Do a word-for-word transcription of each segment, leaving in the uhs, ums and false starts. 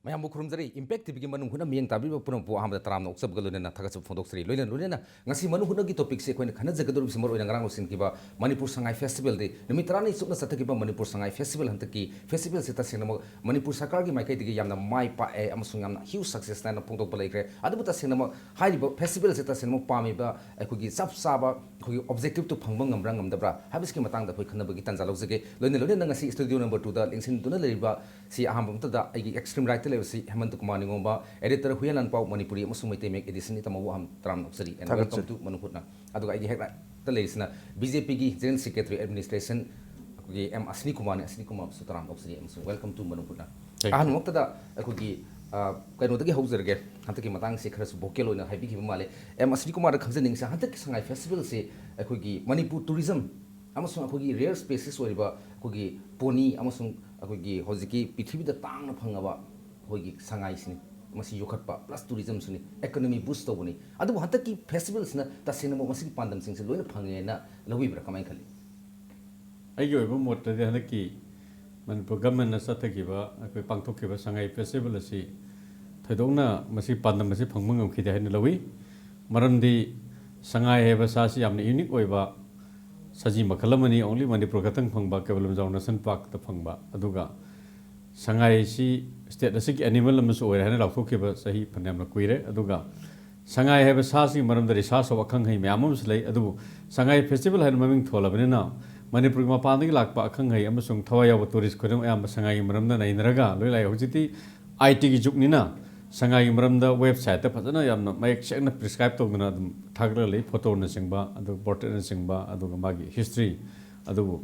ꯃꯌꯥꯝꯕꯨ ꯈꯨꯔꯨꯝꯖꯔꯤ꯫ ꯏꯝꯄꯦꯛ ꯇꯤꯚꯤꯒꯤ ꯃꯅꯨꯡ ꯍꯨꯠꯅ ꯃꯤꯠꯌꯦꯡ ꯇꯥꯕꯤꯕ ꯄꯨꯝꯅꯃꯛꯄꯨ ꯑꯍꯥꯟꯕꯗ ꯇꯔꯥꯝꯅ ꯑꯣꯛꯆꯕꯒ ꯂꯣꯏꯅꯅ ꯊꯥꯒꯠꯆꯕ ꯐꯣꯡꯗꯣꯛꯆꯔꯤ꯫ ꯂꯣꯏꯅ ꯂꯣꯏꯅꯅ ꯉꯁꯤ ꯃꯅꯨꯡ ꯍꯨꯠꯅꯒꯤ ꯇꯣꯄꯤꯛꯁꯦ ꯑꯩꯈꯣꯏꯅ ꯈꯟꯅꯖꯒꯗꯧꯔꯤꯕꯁꯤ ꯃꯔꯨꯑꯣꯏꯅ ꯉꯔꯥꯡ ꯂꯣꯏꯁꯤꯟꯈꯤꯕ ꯃꯅꯤꯄꯨꯔ ꯁꯉꯥꯏ ꯐꯦꯁꯇꯤꯚꯦꯜ ꯗꯦ ꯅꯨꯃꯤꯠ ꯇꯔꯥꯅꯤ ꯆꯨꯞꯅ ꯆꯠꯊꯈꯤꯕ ꯃꯅꯤꯄꯨꯔ ꯁꯉꯥꯏ ꯐꯦꯁꯇꯤꯚꯦꯜ ꯍꯟꯗꯛꯀꯤ ꯐꯦꯁꯇꯤꯚꯦꯜꯁꯦ ꯇꯁꯦꯡꯅꯃꯛ ꯃꯅꯤꯄꯨꯔ ꯁꯔꯀꯥꯔꯒꯤ ꯃꯥꯏꯀꯩꯗꯒꯤ ꯌꯥꯝꯅ ꯃꯥꯏ ꯄꯥꯛꯑꯦ ꯑꯃꯁꯨꯡ ꯌꯥꯝꯅ ꯍ꯭ꯌꯨꯖ ꯁꯛꯁꯦꯁ ꯍꯥꯏꯅ ꯐꯣꯡꯗꯣꯛꯄ ꯂꯩꯈ꯭ꯔꯦ꯫ ꯑꯗꯨꯕꯨ ꯇꯁꯦꯡꯅꯃꯛ ꯍꯥꯏꯔꯤꯕ ꯐꯦꯁꯇꯤꯚꯦꯜꯁꯦ ꯇꯁꯦꯡꯅꯃꯛ ꯄꯥꯝꯃꯤꯕ ꯑꯩꯈꯣꯏꯒꯤ ꯆꯞ ꯆꯥꯕ ꯑꯩꯈꯣꯏꯒꯤ ꯑꯣꯕꯖꯦꯛꯇꯤꯚꯇꯨ ꯐꯪꯕ ꯉꯝꯕ꯭ꯔꯥ ꯉꯝꯗꯕ꯭ꯔꯥ ꯍꯥꯏꯕꯁꯤꯒꯤ ꯃꯇꯥꯡꯗ ꯑꯩꯈꯣꯏ ꯈꯟꯅꯕꯒꯤ ꯇꯥꯟꯖꯥ ꯂꯧꯖꯒꯦ꯫ ꯂꯣꯏꯅ ꯂꯣꯏꯅꯅ ꯉꯁꯤ ꯁ꯭ꯇꯨꯗꯤꯑꯣ ꯅꯝꯕꯔ ꯇꯨꯗ ꯂꯦꯡꯁꯤꯟꯗꯨꯅ ꯂꯩꯔꯤꯕ ꯁꯤ ꯑꯍꯥꯟꯕ ꯃꯛꯇꯗ ꯑꯩꯒꯤ ꯑꯦꯛꯁꯇ꯭ꯔꯤꯝ ꯔꯥꯏꯠꯇ ꯂꯩꯕꯁꯤ ꯍꯦꯃꯟꯇ ꯀꯨꯃꯥꯔ ꯅꯤꯉꯣꯝꯕ, ꯑꯦꯗꯤꯇꯔ ꯍꯨꯏꯌꯥꯟ ꯂꯥꯟꯄꯥꯎ ꯃꯅꯤꯄꯨꯔꯤ ꯑꯃꯁꯨꯡ ꯃꯩꯇꯩ ꯃꯌꯦꯛ ꯑꯦꯗꯤꯁꯟ, ꯏꯇꯥꯎꯕꯨ ꯑꯍꯥꯟꯕ ꯇꯔꯥꯝꯅ ꯑꯣꯛꯆꯔꯤ꯫ And ꯊꯥꯒꯠꯆꯔꯤ꯫ Welcome to ꯃꯅꯨꯡ ꯍꯨꯠꯅ꯫ ꯑꯗꯨꯒ ꯑꯩꯒꯤ ꯍꯦꯛ ꯔꯥꯏꯠꯇ ꯂꯩꯔꯤꯁꯤꯅ ꯕꯤ ꯖꯦ ꯄꯤꯒꯤ ꯖꯦꯅꯔꯦꯜ ꯁꯦꯀ꯭ꯔꯦꯇꯔꯤ ꯑꯦꯗꯃꯤꯅꯤꯁꯇ꯭ꯔꯦꯁꯟ ꯑꯩꯈꯣꯏꯒꯤ ꯑꯦꯝ ꯑꯁꯅꯤ ꯀꯨꯃꯥꯔꯅꯤ꯫ ꯑꯁꯅꯤ ꯀꯨꯃꯥꯔꯕꯨꯁꯨ ꯇꯔꯥꯝꯅ ꯑꯣꯛꯆꯔꯤ ꯑꯃꯁꯨꯡ welcome to ꯃꯅꯨꯡ ꯍꯨꯠꯅ꯫ Thank you. ꯑꯍꯥꯟꯕ ꯃꯛꯇꯗ ꯑꯩꯈꯣꯏꯒꯤ, ꯑ, ꯀꯩꯅꯣꯗꯒꯤ ꯍꯧꯖꯔꯒꯦ꯫ ꯍꯟꯗꯛꯀꯤ ꯃꯇꯥꯡꯁꯤ ꯈꯔꯁꯨ ꯚꯣꯀꯦꯜ ꯑꯣꯏꯅ ꯍꯥꯏꯕꯤꯈꯤꯕ ꯃꯥꯜꯂꯦ꯫ ꯑꯦꯝ ꯑꯁꯅꯤ ꯀꯨꯃꯥꯔꯗ ꯈꯪꯖꯅꯤꯡꯉꯤꯁꯦ, ꯍꯟꯗꯛꯀꯤ ꯁꯉꯥꯏ ꯐꯦꯁꯇꯤꯚꯦꯜꯁꯤ ꯑꯩꯈꯣꯏꯒꯤ ꯃꯅꯤꯄꯨꯔ ꯇꯨꯔꯤꯖꯝ ꯑꯃꯁꯨꯡ ꯑꯩꯈꯣꯏꯒꯤ ꯔꯦꯌꯔ ꯁ꯭ꯄꯦꯁꯤꯁ ꯑꯣꯏꯔꯤꯕ ꯑꯩꯈꯣꯏꯒꯤ ꯄꯣꯅꯤ ꯑꯃꯁꯨꯡ ꯑꯩꯈꯣꯏꯒꯤ ꯍꯧꯖꯤꯛꯀꯤ ꯄ꯭ꯔꯤꯊꯤꯕꯤꯗ ꯇꯥꯡꯅ ꯐꯪꯉꯕ ꯑꯩꯈꯣꯏꯒꯤ ꯁꯉꯥꯏꯁꯤꯅꯤ꯫ ꯃꯁꯤ ꯌꯣꯛꯈꯠꯄ ꯄ꯭ꯂꯁ ꯇꯨꯔꯤꯖꯝꯁꯨꯅꯤ, ꯏꯀꯣꯅꯣꯃꯤ ꯕꯨꯁ ꯇꯧꯕꯅꯤ꯫ ꯑꯗꯨꯕꯨ ꯍꯟꯗꯛꯀꯤ ꯐꯦꯁꯇꯤꯚꯦꯜꯁꯤꯅ ꯇꯁꯦꯡꯅꯃꯛ ꯃꯁꯤꯒꯤ ꯄꯥꯟꯗꯝꯁꯤꯡꯁꯦ ꯂꯣꯏꯅ ꯐꯪꯉꯦꯅ ꯂꯧꯕꯤꯕ꯭ꯔꯥ? ꯀꯃꯥꯏꯅ ꯈꯜꯂꯤ? ꯑꯩꯒꯤ ꯑꯣꯏꯕ ꯃꯣꯠꯇꯗꯤ ꯍꯟꯗꯛꯀꯤ ꯃꯅꯤꯄꯨꯔ ꯒꯚꯔꯟꯃꯦꯟꯠꯅ ꯆꯠꯊꯈꯤꯕ, ꯑꯩꯈꯣꯏ ꯄꯥꯡꯊꯣꯛꯈꯤꯕ ꯁꯉꯥꯏ ꯐꯦꯁꯇꯤꯚꯦꯜ ꯑꯁꯤ ꯊꯣꯏꯗꯣꯛꯅ ꯃꯁꯤ ꯄꯥꯟꯗꯝ ꯑꯁꯤ ꯐꯪꯕ ꯉꯝꯈꯤꯗꯦ ꯍꯥꯏꯅ ꯂꯧꯏ꯫ ꯃꯔꯝꯗꯤ ꯁꯉꯥꯏ ꯍꯥꯏꯕ ꯁꯥꯁꯤ ꯌꯥꯝꯅ ꯌꯨꯅꯤꯛ ꯑꯣꯏꯕ ꯁꯖꯤ ꯃꯈꯜ ꯑꯃꯅꯤ, only ꯃꯅꯤꯄꯨꯔ ꯈꯛꯇꯪ ꯐꯪꯕ, ꯀꯩꯕꯨꯜ ꯂꯝꯖꯥꯎ ꯅꯦꯁꯅꯦꯜ ꯄꯥꯔꯛꯇ ꯐꯪꯕ꯫ ꯑꯗꯨꯒ ꯁꯉꯥꯏ ꯑꯁꯤ ꯁ꯭ꯇꯦꯠ ꯑꯁꯤꯒꯤ ꯑꯦꯅꯤꯃꯦꯜ ꯑꯃꯁꯨ ꯑꯣꯏꯔꯦ ꯍꯥꯏꯅ ꯂꯥꯎꯊꯣꯛꯈꯤꯕ ꯆꯍꯤ ꯐꯅꯌꯥꯝꯅ ꯀꯨꯏꯔꯦ꯫ ꯑꯗꯨꯒ ꯁꯉꯥꯏ ꯍꯥꯏꯕ ꯁꯥꯁꯤꯒꯤ ꯃꯔꯝꯗ ꯔꯤꯁꯥꯔꯆ ꯇꯧꯕ ꯑꯈꯪ ꯑꯍꯩ ꯃꯌꯥꯝ ꯑꯃꯁꯨ ꯂꯩ꯫ ꯑꯗꯨꯕꯨ ꯁꯉꯥꯏ ꯐꯦꯁꯇꯤꯚꯦꯜ ꯍꯥꯏꯅ ꯃꯃꯤꯡ ꯊꯣꯜꯂꯕꯅꯤꯅ ꯃꯅꯤꯄꯨꯔꯒꯤ ꯃꯄꯥꯟꯗꯒꯤ ꯂꯥꯛꯄ ꯑꯈꯪ ꯑꯍꯩ ꯑꯃꯁꯨꯡ ꯊꯋꯥꯏ ꯌꯥꯎꯕ ꯇꯨꯔꯤꯁ ꯈꯨꯗꯤꯡꯃꯛ ꯑꯌꯥꯝꯕ ꯁꯉꯥꯏꯒꯤ ꯃꯔꯝꯗ ꯅꯩꯅꯔꯒ ꯂꯣꯏ ꯂꯥꯛꯏ꯫ ꯍꯧꯖꯤꯛꯇꯤ ꯑꯥꯏ ꯇꯤꯒꯤ ꯖꯨꯒꯅꯤꯅ ꯁꯉꯥꯏꯒꯤ ꯃꯔꯝꯗ ꯋꯦꯕꯁꯥꯏꯠꯇ ꯐꯖꯅ ꯌꯥꯝꯅ ꯃꯌꯦꯛ ꯁꯦꯡꯅ ꯄ꯭ꯔꯤꯁꯀ꯭ꯔꯥꯏꯕ ꯇꯧꯗꯨꯅ ꯑꯗꯨꯝ ꯊꯥꯒꯠꯂꯒ ꯂꯩ, ꯐꯣꯇꯣꯅꯆꯤꯡꯕ, ꯑꯗꯨꯒ ꯄꯣꯔꯇ꯭ꯔꯦꯠꯅꯆꯤꯡꯕ, ꯑꯗꯨꯒ ꯃꯥꯒꯤ ꯍꯤꯁꯇ꯭ꯔꯤ꯫ ꯑꯗꯨꯕꯨ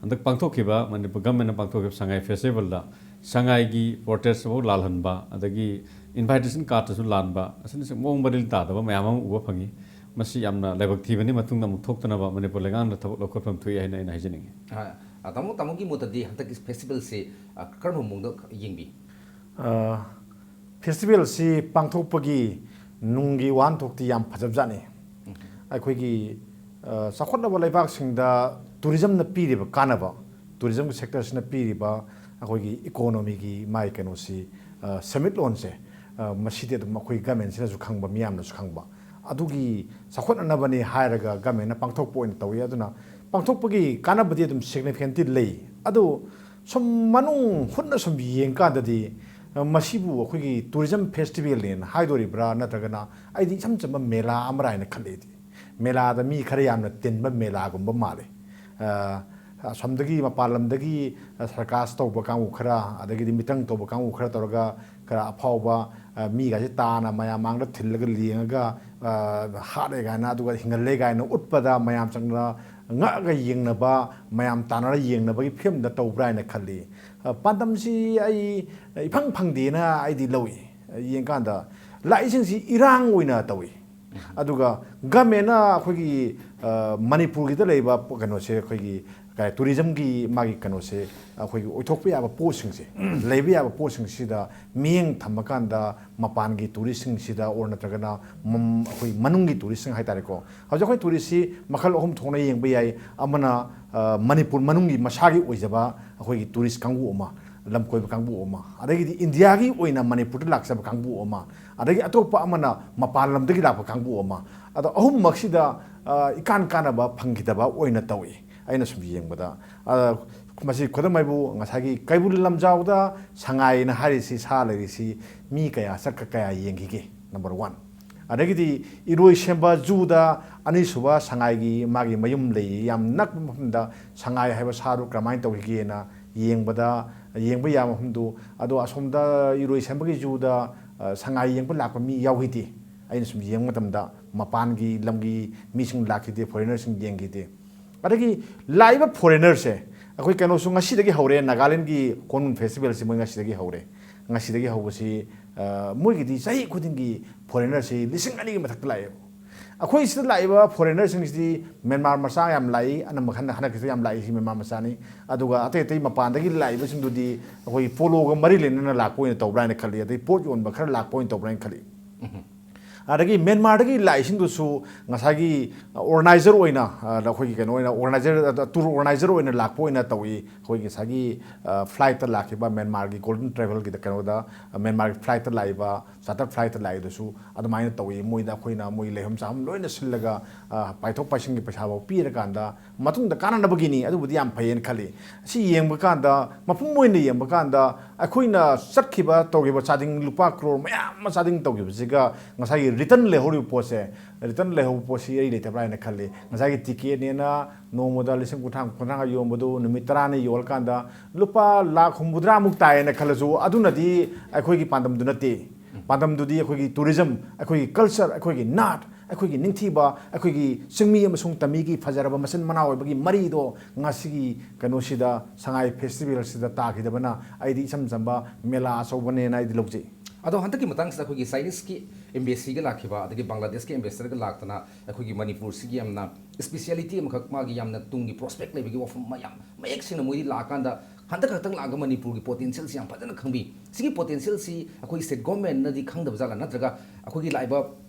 ꯍꯟꯗꯛ ꯄꯥꯡꯊꯣꯛꯈꯤꯕ, ꯃꯅꯤꯄꯨꯔ ꯒꯚꯔꯟꯃꯦꯟꯠꯅ ꯄꯥꯡꯊꯣꯛꯈꯤꯕ ꯁꯉꯥꯏ ꯐꯦꯁꯇꯤꯚꯦꯜꯗ ꯁꯉꯥꯏꯒꯤ ꯄꯣꯔꯇ꯭ꯔꯦꯠꯁꯤꯐꯥꯎ ꯂꯥꯜꯍꯟꯕ, ꯑꯗꯒꯤ ꯏꯟꯚꯥꯏꯇꯦꯁꯟ ꯀꯥꯔꯠꯇꯁꯨ ꯂꯥꯟꯕ, ꯑꯁꯤꯅꯆꯤꯡꯕ ꯃꯑꯣꯡ ꯃꯔꯤꯜ ꯇꯥꯗꯕ ꯃꯌꯥꯝ ꯑꯃ ꯎꯕ ꯐꯪꯉꯤ꯫ ꯃꯁꯤ ꯌꯥꯝꯅ ꯂꯥꯏꯕꯛ ꯊꯤꯕꯅꯤ꯫ ꯃꯇꯨꯡꯗ ꯑꯃꯨꯛ ꯊꯣꯛꯇꯅꯕ ꯃꯅꯤꯄꯨꯔ ꯂꯩꯉꯥꯛꯅ ꯊꯕꯛ ꯂꯧꯈꯠꯐꯝ ꯊꯣꯛꯏ ꯍꯥꯏꯅ ꯑꯩꯅ ꯍꯥꯏꯖꯅꯤꯡꯉꯤ꯫ ꯑ, ꯑ, ꯇꯥꯃꯣ, ꯇꯥꯃꯣꯒꯤ ꯃꯣꯠꯇꯗꯤ ꯍꯟꯗꯛꯀꯤ ꯐꯦꯁꯇꯤꯚꯦꯜꯁꯤ, ꯑ, ꯀꯔꯝꯕ ꯃꯑꯣꯡꯗ ꯌꯦꯡꯕꯤ? ꯑ, ꯐꯦꯁꯇꯤꯚꯦꯜꯁꯤ ꯄꯥꯡꯊꯣꯛꯄꯒꯤ ꯅꯨꯡꯒꯤ ꯋꯥꯍꯟꯊꯣꯛꯇꯤ ꯌꯥꯝ ꯐꯖꯕꯖꯥꯠꯅꯤ꯫ ꯎꯝ꯫ ꯑꯩꯈꯣꯏꯒꯤ, ꯑ, ꯆꯥꯎꯈꯠꯂꯕ ꯂꯩꯕꯥꯛꯁꯤꯡꯗ ꯇꯨꯔꯤꯖꯝꯅ ꯄꯤꯔꯤꯕ ꯀꯥꯟꯅꯕ, ꯇꯨꯔꯤꯖꯝꯒꯤ ꯁꯦꯛꯇꯔꯁꯤꯅ ꯄꯤꯔꯤꯕ ꯑꯩꯈꯣꯏꯒꯤ ꯏꯀꯣꯅꯣꯃꯤꯒꯤ ꯃꯥꯏ ꯀꯩꯅꯣꯁꯤ, ꯁꯦꯟꯃꯤꯠꯂꯣꯟꯁꯦ, ꯃꯁꯤꯗꯤ ꯑꯗꯨꯝ ꯑꯩꯈꯣꯏ ꯒꯃꯦꯟꯁꯤꯅꯁꯨ ꯈꯪꯕ, ꯃꯤꯌꯥꯝꯅꯁꯨ ꯈꯪꯕ, ꯑꯗꯨꯒꯤ ꯆꯥꯎꯈꯠꯅꯅꯕꯅꯤ ꯍꯥꯏꯔꯒ ꯒꯃꯦꯟꯅ ꯄꯥꯡꯊꯣꯛꯄ ꯑꯣꯏꯅ ꯇꯧꯏ꯫ ꯑꯗꯨꯅ ꯄꯥꯡꯊꯣꯛꯄꯒꯤ ꯀꯥꯟꯅꯕꯗꯤ ꯑꯗꯨꯝ ꯁꯤꯒꯅꯤꯐꯤꯀꯦꯟꯇꯤ ꯂꯩ꯫ ꯑꯗꯣ ꯁꯨꯝ ꯃꯅꯨꯡ ꯍꯨꯠꯅ ꯁꯨꯝ ꯌꯦꯡꯀꯥꯟꯗꯗꯤ, ꯃꯁꯤꯕꯨ ꯑꯩꯈꯣꯏꯒꯤ ꯇꯨꯔꯤꯖꯝ ꯐꯦꯁꯇꯤꯚꯦꯜꯅꯦꯅ ꯍꯥꯏꯗꯣꯔꯤꯕ꯭ꯔꯥ, ꯅꯠꯇ꯭ꯔꯒꯅ ꯑꯩꯗꯤ ꯏꯆꯝ ꯆꯝꯕ ꯃꯦꯂꯥ ꯑꯃꯔꯥ ꯍꯥꯏꯅ ꯈꯜꯂꯦ ꯑꯩꯗꯤ꯫ ꯃꯦꯂꯥꯗ ꯃꯤ ꯈꯔ ꯌꯥꯝꯅ ꯇꯤꯟꯕ ꯃꯦꯂꯥꯒꯨꯝꯕ ꯃꯥꯜꯂꯦ꯫ ꯑꯁꯣꯝꯗꯒꯤ, ꯃꯄꯥꯟ ꯂꯝꯗꯒꯤ ꯁꯔꯀꯥꯁ ꯇꯧꯕ ꯀꯥꯡꯕꯨ ꯈꯔ, ꯑꯗꯒꯤꯗꯤ ꯃꯤꯇ꯭ꯔꯪ ꯇꯧꯕ ꯀꯥꯡꯕꯨ ꯈꯔ ꯇꯧꯔꯒ, ꯈꯔ ꯑꯐꯥꯎꯕ ꯃꯤꯒꯁꯦ ꯇꯥꯅ ꯃꯌꯥꯝ ꯃꯥꯡꯗ ꯊꯤꯜꯂꯒ ꯂꯦꯡꯉꯒ, ꯍꯥꯠꯂꯦ ꯀꯥꯏꯅ, ꯑꯗꯨꯒ ꯍꯤꯡꯍꯜꯂꯦ ꯀꯥꯏꯅ ꯎꯠꯄꯗ ꯃꯌꯥꯝ ꯆꯪꯅ ꯉꯛꯑꯒ ꯌꯦꯡꯅꯕ, ꯃꯌꯥꯝ ꯇꯥꯟꯅꯔ ꯌꯦꯡꯅꯕꯒꯤ ꯐꯤꯕꯝꯗ ꯇꯧꯕ꯭ꯔꯥ ꯍꯥꯏꯅ ꯈꯜꯂꯤ꯫ ꯄꯥꯟꯗꯝꯁꯤ ꯑꯩ ꯏꯐꯪ ꯐꯪꯗꯦꯅ ꯑꯩꯗꯤ ꯂꯧꯏ꯫ ꯌꯦꯡꯀꯥꯟꯗ ꯂꯥꯛꯏꯁꯤꯡꯁꯤ ꯏꯔꯥꯡ ꯑꯣꯏꯅ ꯇꯧꯏ꯫ ꯑꯗꯨꯒ ꯒꯃꯦꯟꯅ ꯑꯩꯈꯣꯏꯒꯤ, ꯃꯅꯤꯄꯨꯔꯒꯤꯗ ꯂꯩꯕ ꯀꯩꯅꯣꯁꯦ, ꯑꯩꯈꯣꯏꯒꯤ ꯇꯨꯔꯤꯖꯝꯒꯤ ꯃꯥꯒꯤ ꯀꯩꯅꯣꯁꯦ, ꯑꯩꯈꯣꯏꯒꯤ ꯑꯣꯏꯊꯣꯛꯄ ꯌꯥꯕ ꯄꯣꯠꯁꯤꯡꯁꯦ, ꯂꯩꯕ ꯌꯥꯕ ꯄꯣꯠꯁꯤꯡꯁꯤꯗ ꯃꯤꯠꯌꯦꯡ ꯊꯝꯃꯀꯥꯟꯗ, ꯃꯄꯥꯟꯒꯤ ꯇꯨꯔꯤꯁꯁꯤꯡꯁꯤꯗ ꯑꯣꯔ ꯅꯠꯇ꯭ꯔꯒꯅ ꯑꯩꯈꯣꯏ ꯃꯅꯨꯡꯒꯤ ꯇꯨꯔꯤꯁꯁꯤꯡ ꯍꯥꯏꯇꯥꯔꯦꯀꯣ꯫ ꯍꯧꯖꯤꯛ ꯑꯩꯈꯣꯏ ꯇꯨꯔꯤꯁꯁꯤ ꯃꯈꯜ ꯑꯍꯨꯝ ꯊꯣꯛꯅ ꯌꯦꯡꯕ ꯌꯥꯏ꯫ ꯑꯃꯅ ꯃꯅꯤꯄꯨꯔ ꯃꯅꯨꯡꯒꯤ ꯃꯁꯥꯒꯤ ꯑꯣꯏꯖꯕ ꯑꯩꯈꯣꯏꯒꯤ ꯇꯨꯔꯤꯁ ꯀꯥꯡꯕꯨ ꯑꯃ, ꯂꯝ ꯀꯣꯏꯕ ꯀꯥꯡꯕꯨ ꯑꯃ, ꯑꯗꯒꯤꯗꯤ ꯏꯟꯗꯤꯌꯥꯒꯤ ꯑꯣꯏꯅ ꯃꯅꯤꯄꯨꯔꯗ ꯂꯥꯛꯆꯕ ꯀꯥꯡꯕꯨ ꯑꯃ, ꯑꯗꯒꯤ ꯑꯇꯣꯞꯄ ꯑꯃꯅ ꯃꯄꯥꯟ ꯂꯝꯗꯒꯤ ꯂꯥꯛꯄ ꯀꯥꯡꯕꯨ ꯑꯃ꯫ ꯑꯗꯣ ꯑꯍꯨꯝꯃꯛꯁꯤꯗ ꯏꯀꯥꯟ ꯀꯥꯟꯅꯕ ꯐꯪꯈꯤꯗꯕ ꯑꯣꯏꯅ ꯇꯧꯏ꯫ ꯑꯩꯅ ꯁꯨꯝ ꯌꯦꯡꯕꯗ, ꯃꯁꯤ ꯈꯨꯗꯝ ꯍꯥꯏꯕꯨ ꯉꯁꯥꯏꯒꯤ ꯀꯩꯕꯨꯜ ꯂꯝꯖꯥꯎꯗ ꯁꯉꯥꯏꯅ ꯍꯥꯏꯔꯤꯁꯤ, ꯁꯥ ꯂꯩꯔꯤꯁꯤ, ꯃꯤ ꯀꯌꯥ ꯆꯠꯀ ꯀꯌꯥ ꯌꯦꯡꯈꯤꯒꯦ? Number one. ꯑꯗꯒꯤꯗꯤ ꯏꯔꯣꯏꯁꯦꯝꯕ ꯖꯨꯗ ꯑꯅꯤꯁꯨꯕ ꯁꯉꯥꯏꯒꯤ ꯃꯥꯒꯤ ꯃꯌꯨꯝ ꯂꯩ, ꯌꯥꯝ ꯅꯛꯄ ꯃꯐꯝꯗ ꯁꯉꯥꯏ ꯍꯥꯏꯕ ꯁꯥꯗꯨ ꯀꯔꯝꯍꯥꯏꯅ ꯇꯧꯈꯤꯒꯦꯅ ꯌꯦꯡꯕꯗ, ꯌꯦꯡꯕ ꯌꯥꯕ ꯃꯐꯝꯗꯨ꯫ ꯑꯗꯣ ꯑꯁꯣꯝꯗ ꯏꯔꯣꯏꯁꯦꯝꯕꯒꯤ ꯖꯨꯗ ꯁꯉꯥꯏ ꯌꯦꯡꯕ ꯂꯥꯛꯄ ꯃꯤ ꯌꯥꯎꯈꯤꯗꯦ꯫ ꯑꯩꯅ ꯁꯨꯝ ꯌꯦꯡꯕ ꯃꯇꯝꯗ ꯃꯄꯥꯟꯒꯤ ꯂꯝꯒꯤ ꯃꯤꯁꯤꯡ ꯂꯥꯛꯈꯤꯗꯦ, ꯐꯣꯔꯦꯅꯔꯁꯤꯡ ꯌꯦꯡꯈꯤꯗꯦ꯫ ꯑꯗꯒꯤ ꯂꯥꯛꯏꯕ ꯐꯣꯔꯦꯅꯔꯁꯦ, ꯑꯩꯈꯣꯏ ꯀꯩꯅꯣꯁꯨ ꯉꯁꯤꯗꯒꯤ ꯍꯧꯔꯦ, ꯅꯥꯒꯥꯂꯦꯟꯒꯤ ꯍꯣꯔꯟꯕꯤꯜ ꯐꯦꯁꯇꯤꯚꯦꯜꯁꯤ ꯃꯣꯏ ꯉꯁꯤꯗꯒꯤ ꯍꯧꯔꯦ꯫ ꯉꯁꯤꯗꯒꯤ ꯍꯧꯕꯁꯤ, ꯃꯣꯏꯒꯤꯗꯤ ꯆꯍꯤ ꯈꯨꯗꯤꯡꯒꯤ ꯐꯣꯔꯦꯅꯔꯁꯤ ꯂꯤꯁꯤꯡ ꯑꯅꯤꯒꯤ ꯃꯊꯛꯇ ꯂꯥꯛꯑꯦꯕ꯫ ꯑꯩꯈꯣꯏ ꯁꯤꯗ ꯂꯥꯛꯏꯕ ꯐꯣꯔꯦꯅꯔꯁꯤꯡꯁꯤꯗꯤ ꯃ꯭ꯌꯥꯟꯃꯥꯔ ꯃꯆꯥ ꯌꯥꯝ ꯂꯥꯛꯏ, ꯑꯅꯝꯕ ꯍꯟꯗꯛ, ꯍꯟꯗꯛꯀꯤꯁꯤꯗ ꯌꯥꯝ ꯂꯥꯛꯏꯁꯤ ꯃ꯭ꯌꯥꯟꯃꯥꯔ ꯃꯆꯥꯅꯤ꯫ ꯑꯗꯨꯒ ꯑꯇꯩ ꯑꯇꯩ ꯃꯄꯥꯟꯗꯒꯤ ꯂꯥꯛꯏꯕꯁꯤꯡꯗꯨꯗꯤ ꯑꯩꯈꯣꯏꯒꯤ ꯄꯣꯂꯣꯒ ꯃꯔꯤ ꯂꯩꯅꯅ ꯂꯥꯛꯄ ꯑꯣꯏꯅ ꯇꯧꯕ꯭ꯔꯥ ꯍꯥꯏꯅ ꯈꯜꯂꯤ, ꯑꯗꯩ ꯄꯣꯠ ꯌꯣꯟꯕ ꯈꯔ ꯂꯥꯛꯄ ꯑꯣꯏꯅ ꯇꯧꯕ꯭ꯔꯥ ꯍꯥꯏꯅ ꯈꯜꯂꯤ꯫ ꯑꯗꯒꯤ ꯃ꯭ꯌꯥꯟꯃꯥꯔꯗꯒꯤ ꯂꯥꯛꯏꯁꯤꯡꯗꯨꯁꯨ ꯉꯁꯥꯏꯒꯤ ꯑꯣꯔꯒꯅꯥꯏꯖꯔ ꯑꯣꯏꯅ, ꯑ, ꯑꯩꯈꯣꯏꯒꯤ ꯀꯩꯅꯣ ꯑꯣꯏꯅ, ꯑꯣꯔꯒꯅꯥꯏꯖꯔ, ꯇꯨꯔ ꯑꯣꯔꯒꯅꯥꯏꯖꯔ ꯑꯣꯏꯅ ꯂꯥꯛꯄ ꯑꯣꯏꯅ ꯇꯧꯏ꯫ ꯑꯩꯈꯣꯏꯒꯤ ꯉꯁꯥꯏꯒꯤ, ꯑ, ꯐ꯭ꯂꯥꯏꯠꯇ ꯂꯥꯛꯈꯤꯕ ꯃ꯭ꯌꯥꯟꯃꯥꯔꯒꯤ ꯒꯣꯜꯗꯟ ꯇ꯭ꯔꯦꯚꯦꯜꯒꯤꯗ, ꯀꯩꯅꯣꯗ, ꯑ, ꯃ꯭ꯌꯥꯟꯃꯥꯔꯒꯤ ꯐ꯭ꯂꯥꯏꯠꯇ ꯂꯥꯛꯏꯕ, ꯆꯥꯔꯇꯔ ꯐ꯭ꯂꯥꯏꯠꯇ ꯂꯥꯛꯏꯗꯨꯁꯨ ꯑꯗꯨꯃꯥꯏꯅ ꯇꯧꯏ꯫ ꯃꯣꯏꯗ ꯑꯩꯈꯣꯏꯅ ꯃꯣꯏ ꯂꯩꯐꯝ ꯆꯥꯐꯝ ꯂꯣꯏꯅ ꯁꯤꯜꯂꯒ, ꯑ, ꯄꯥꯏꯊꯣꯛ ꯄꯥꯏꯁꯤꯟꯒꯤ ꯄꯩꯁꯥꯐꯥꯎ ꯄꯤꯔꯀꯥꯟꯗ ꯃꯇꯨꯡꯗ ꯀꯥꯟꯅꯅꯕꯒꯤꯅꯤ꯫ ꯑꯗꯨꯕꯨꯗꯤ ꯌꯥꯝ ꯐꯩꯌꯦꯅ ꯈꯜꯂꯤ꯫ ꯑꯁꯤ ꯌꯦꯡꯕ ꯀꯥꯟꯗ, ꯃꯄꯨꯝ ꯑꯣꯏꯅ ꯌꯦꯡꯕ ꯀꯥꯟꯗ, ꯑꯩꯈꯣꯏꯅ ꯆꯠꯈꯤꯕ, ꯇꯧꯈꯤꯕ ꯆꯥꯗꯤꯡ, ꯂꯨꯄꯥ ꯀ꯭ꯔꯣꯔ ꯃꯌꯥꯝ ꯑꯃ ꯆꯥꯗꯤꯡ ꯇꯧꯈꯤꯕꯁꯤꯒ ꯉꯁꯥꯏꯒꯤ ꯔꯤꯇꯔꯟ ꯂꯩꯍꯧꯔꯤꯕ ꯄꯣꯠꯁꯦ, ꯔꯤꯇꯔꯟ ꯂꯩꯍꯧꯕ ꯄꯣꯠꯁꯤ ꯑꯩ ꯂꯩꯇꯕ꯭ꯔꯥ ꯍꯥꯏꯅ ꯈꯜꯂꯤ꯫ ꯉꯁꯥꯏꯒꯤ ꯇꯤꯀꯦꯠꯅꯦꯅ ꯅꯣꯡꯃꯗ ꯂꯤꯁꯤꯡ ꯀꯨꯟꯊ꯭ꯔꯥ, ꯀꯨꯟꯊ꯭ꯔꯥ ꯌꯣꯟꯕꯗꯨ ꯅꯨꯃꯤꯠ ꯇꯔꯥꯅꯤ ꯌꯣꯜꯂꯀꯥꯟꯗ ꯂꯨꯄꯥ ꯂꯥꯈ ꯍꯨꯝꯐꯨꯇꯔꯥꯃꯨꯛ ꯇꯥꯏꯌꯦꯅ ꯈꯜꯂꯁꯨ, ꯑꯗꯨꯅꯗꯤ ꯑꯩꯈꯣꯏꯒꯤ ꯄꯥꯟꯗꯝꯗꯨ ꯅꯠꯇꯦ꯫ ꯄꯥꯟꯗꯝꯗꯨꯗꯤ ꯑꯩꯈꯣꯏꯒꯤ ꯇꯨꯔꯤꯖꯝ, ꯑꯩꯈꯣꯏꯒꯤ ꯀꯜꯆꯔ, ꯑꯩꯈꯣꯏꯒꯤ ꯅꯥꯠ, ꯑꯩꯈꯣꯏꯒꯤ ꯅꯤꯡꯊꯤꯕ, ꯑꯩꯈꯣꯏꯒꯤ ꯆꯤꯡꯃꯤ ꯑꯃꯁꯨꯡ ꯇꯝꯃꯤꯒꯤ ꯐꯖꯔꯕ ꯃꯆꯤꯟ ꯃꯅꯥꯎ ꯑꯣꯏꯕꯒꯤ ꯃꯔꯤꯗꯣ ꯉꯁꯤꯒꯤ ꯀꯩꯅꯣꯁꯤꯗ, ꯁꯉꯥꯏ ꯐꯦꯁꯇꯤꯚꯦꯜꯁꯤꯗ ꯇꯥꯈꯤꯗꯕꯅ ꯑꯩꯗꯤ ꯏꯆꯝ ꯆꯝꯕ ꯃꯦꯂꯥ ꯑꯆꯧꯕꯅꯦꯅ ꯑꯩꯗꯤ ꯂꯧꯖꯩ꯫ ꯑꯗꯣ ꯍꯟꯗꯛꯀꯤ ꯃꯇꯥꯡꯁꯤꯗ ꯑꯩꯈꯣꯏꯒꯤ ꯆꯥꯏꯅꯤꯁꯀꯤ ꯑꯦꯝꯕꯦꯁꯤꯒ ꯂꯥꯛꯈꯤꯕ, ꯑꯗꯒꯤ ꯕꯪꯒ꯭ꯂꯥꯗꯦꯁꯀꯤ ꯑꯦꯝꯕꯦꯁꯦꯗꯔꯒ ꯂꯥꯛꯇꯅ ꯑꯩꯈꯣꯏꯒꯤ ꯃꯅꯤꯄꯨꯔꯁꯤꯒꯤ ꯌꯥꯝꯅ ꯏꯁꯄꯤꯁꯤꯌꯥꯂꯤꯇꯤ ꯑꯃꯈꯛ, ꯃꯥꯒꯤ ꯌꯥꯝꯅ ꯇꯨꯡꯒꯤ ꯄ꯭ꯔꯣꯁꯄꯦꯛ ꯂꯩꯕꯒꯤ ꯋꯥꯐꯝ ꯑꯃ ꯌꯥꯝ ꯃꯌꯦꯛ ꯁꯦꯡꯅ ꯃꯣꯏꯗꯤ ꯂꯥꯛꯑꯀꯥꯟꯗ ꯍꯟꯗꯛ ꯈꯛꯇꯪ ꯂꯥꯛꯑꯒ ꯃꯅꯤꯄꯨꯔꯒꯤ ꯄꯣꯇꯦꯟꯁꯤꯌꯦꯜꯁꯤ ꯌꯥꯝ ꯐꯖꯅ ꯈꯪꯕꯤ꯫ ꯁꯤꯒꯤ ꯄꯣꯇꯦꯟꯁꯤꯌꯦꯜꯁꯤ ꯑꯩꯈꯣꯏ ꯁ꯭ꯇꯦꯠ ꯒꯣꯔꯃꯦꯟꯅꯗꯤ ꯈꯪꯗꯕ ꯖꯥꯠꯂꯥ, ꯅꯠꯇ꯭ꯔꯒ ꯑꯩꯈꯣꯏꯒꯤ ꯂꯥꯛꯏꯕ